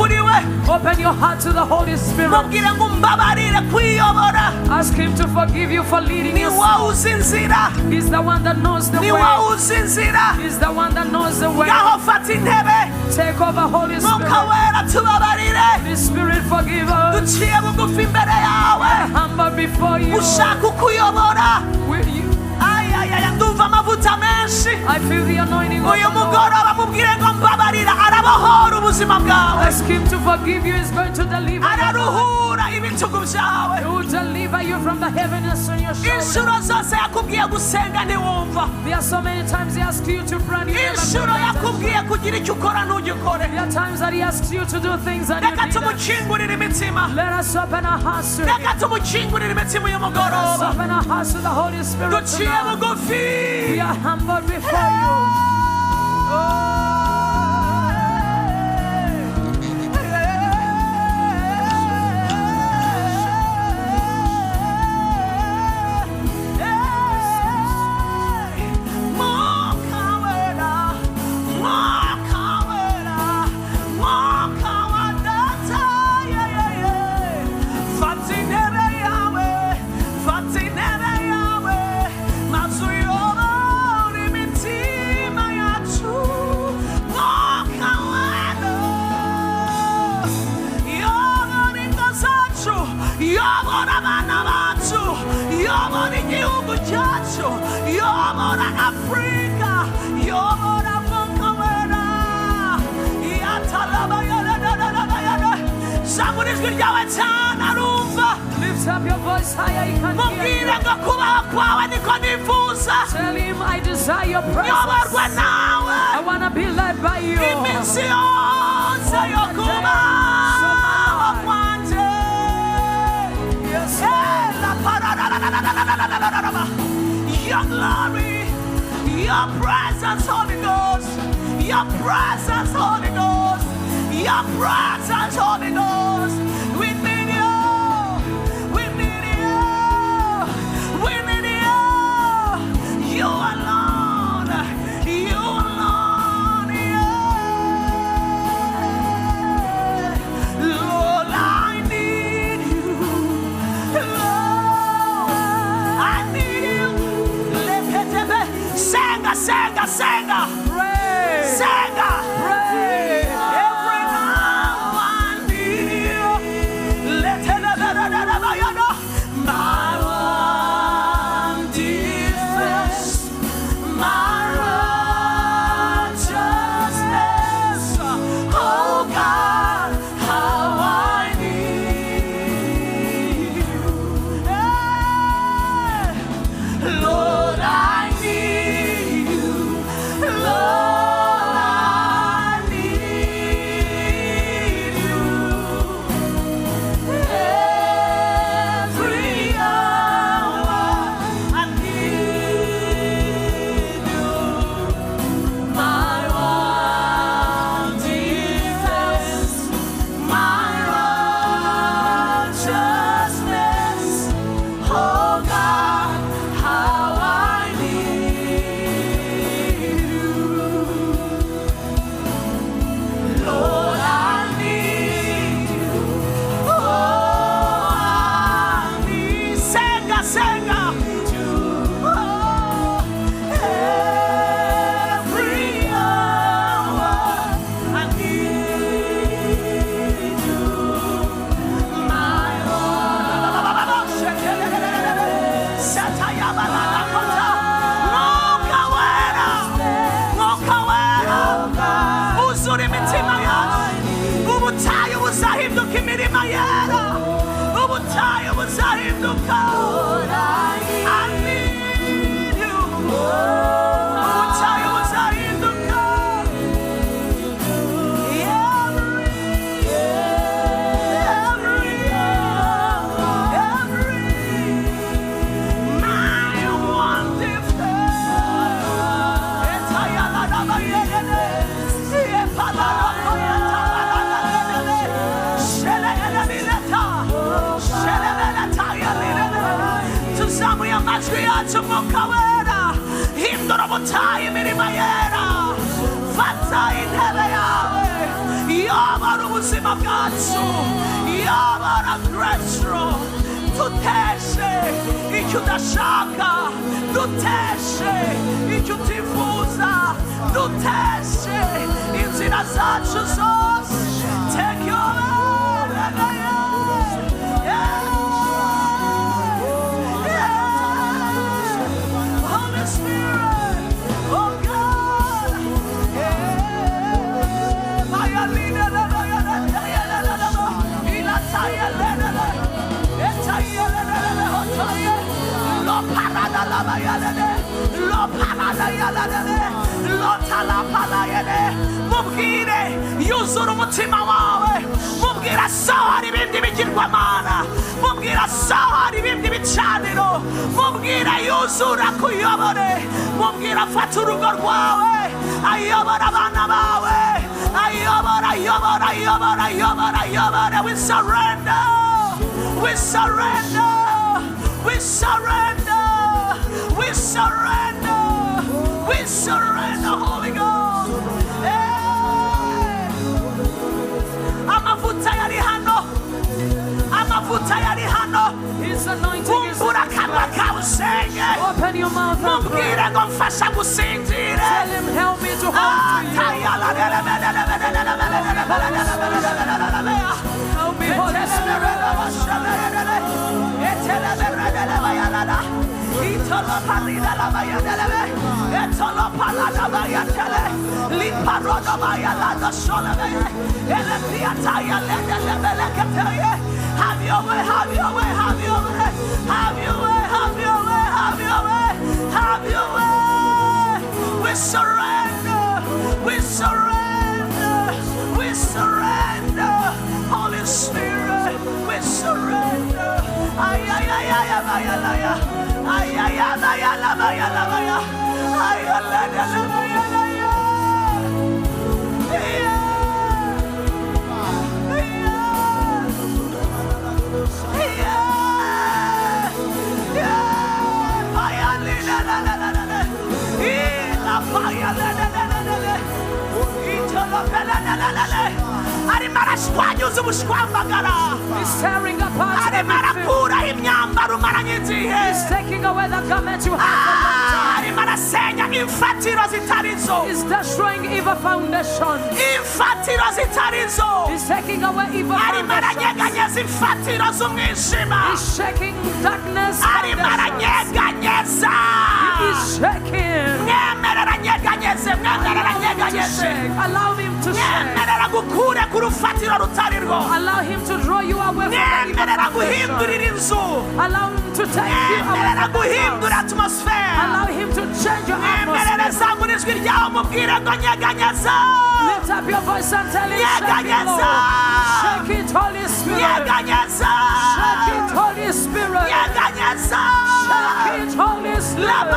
kuri we. Open your heart to the Holy Spirit. Mubwire ngo umbabarire kwiyobora. Ask Him to forgive you for leading Ni yourself. wowe uzi inzira. He's the one that knows the Ni way. wowe uzi inzira. He's the one that knows the way. Ngaho fata intebe. Take over, Holy Mwuka Spirit. Wera tubabarire. Holy Spirit, forgive us. Duciye bugufi imbere yawe. Humble before you. Ushaka ukuyobora. Will you? Ayayaya, ndumva amavuta menshi. I feel the anointing of Uyu the Lord. mugoroba mubwire ngo mbabarira, arabohora ubuzima bwawe. Ask Him to forgive you. He's going to deliver you. Araruhura ibitugu byawe. He will deliver you from the heaviness on your shoulders. Inshuro zose yakubwiye gusenga ntiwumva. There are so many times He asks you to pray and you never Inshuro pray. yakubwiye kugira icyo ukora ntugikore. There are times that He asks you to do things and you Reka didn't. tumukingurire imitima. Let us open our hearts to Him. Reka tumukingurire imitima uyu Let us mugoroba. open our hearts to the Holy Spirit Duciye tonight. bugufi. We are humbled before you. Yobora abana bacu, yobora igihugu cyacu, yobora Afurika, yobora Mwuka Wera. Zamura ijwi ryawe cyane arumva. Lift up your voice higher, He can hear Mubwire you. ngo kubaho kwawe niko nifuza. Tell Him, I desire your Nyoborwe presence. nawe I want to be led by you. iminsi yose yo kubaho kwanjye. Yes. Your glory, your presence, Holy Ghost, your presence, Holy Ghost, your presence, Holy Ghost. We need you, we need you, we need you. You alone, you alone, yeah. Lord, I need you. Lord, I need you. Lepetebe. Senga, senga, senga, Pray. senga. Pray. Every now I need you. Letelebelelelebayana. My one defense, my righteousness. Oh God, how I need you. Hey. Lord, I need you. Lord, I need you. Every hour I need you. My one defense, my righteousness. Oh God, how I need you. Lord, I need you. Oh, I need. Senga, senga. Oh, every hour I need you. My Lord. Mwuka Wera, Mwuka Wera, uzura imitima yacu. Ubutayu buzahinduka imirima yera. Ubutayu buzahinduka. I need you. Ubutayu buzahinduka. Every, every, my one defense. Tuzamuye amajwi yacu Mwuka Wera, hindura ubutayu imirima yera. Fata intebe yawe. Yobora ubuzima bwacu. Yobora Grace. Duteshe icyo udashaka, duteshe icyo utifuza, duteshe inzira zacu zose. Take your Holy Spirit, oh God, mubwire yuzura umutima wawe, mubwira sawa ibindi bigirwamana, mubwira sawa ibindi bicaniro, mubwira yuzura kuyobore, mubwira fata urugo rwawe, ayobora abana bawe, ayobora, ayobora, ayobora, ayobora, ayobora. We surrender, we surrender, we surrender, we surrender, we surrender, Holy Ghost. Hey. Amavuta yari hano, amavuta yari hano. His anointing is Bumbura akanwa kawe usenge. Open your mouth and pray. Mubwire ngo mfasha gusinzira. Tell him, help me to hold to you. Help me, Holy Spirit. Have your way, have your way, have your way, have your way, have your way, have your way, have your way. We surrender, we surrender, we surrender. Holy Spirit, we surrender. Ay, ay, ay, ay, ay, ay, ay, ay, ay, ay, ay, ay, ay, ay, ay, ay, ay, He's tearing apart everything. He's taking away the garment you have for a long time. He's destroying evil foundations. He's taking away evil foundations. He's shaking darkness foundations. He's shaking. Allow him to shake. Allow him to draw you away from the evil foundation. Allow him to take you away from the house. Allow him to change your atmosphere. Lift up your voice and tell him, shake it, Lord. Shake it, Holy Spirit. Shake it, Holy Spirit. Shake it, Holy Spirit.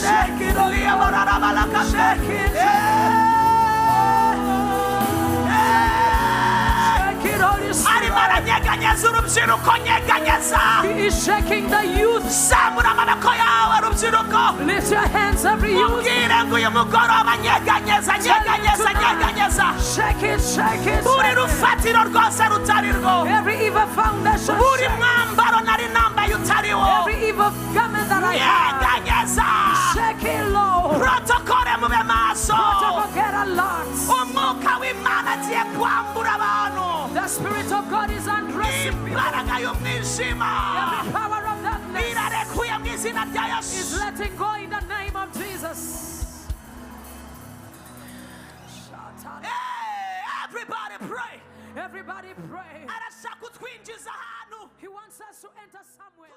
Shake it, Holy Ghost. He is shaking the youth. Lift your hands, every youth. Shake it, shake it, shake it. Every evil foundation, shake. Every evil garment that I have, shake it, Lord. Protocol, get a lot. The Spirit of God is undressing people. Every power of darkness is letting go in the name of Jesus. Hey, everybody pray. Everybody pray. He wants us to enter somewhere.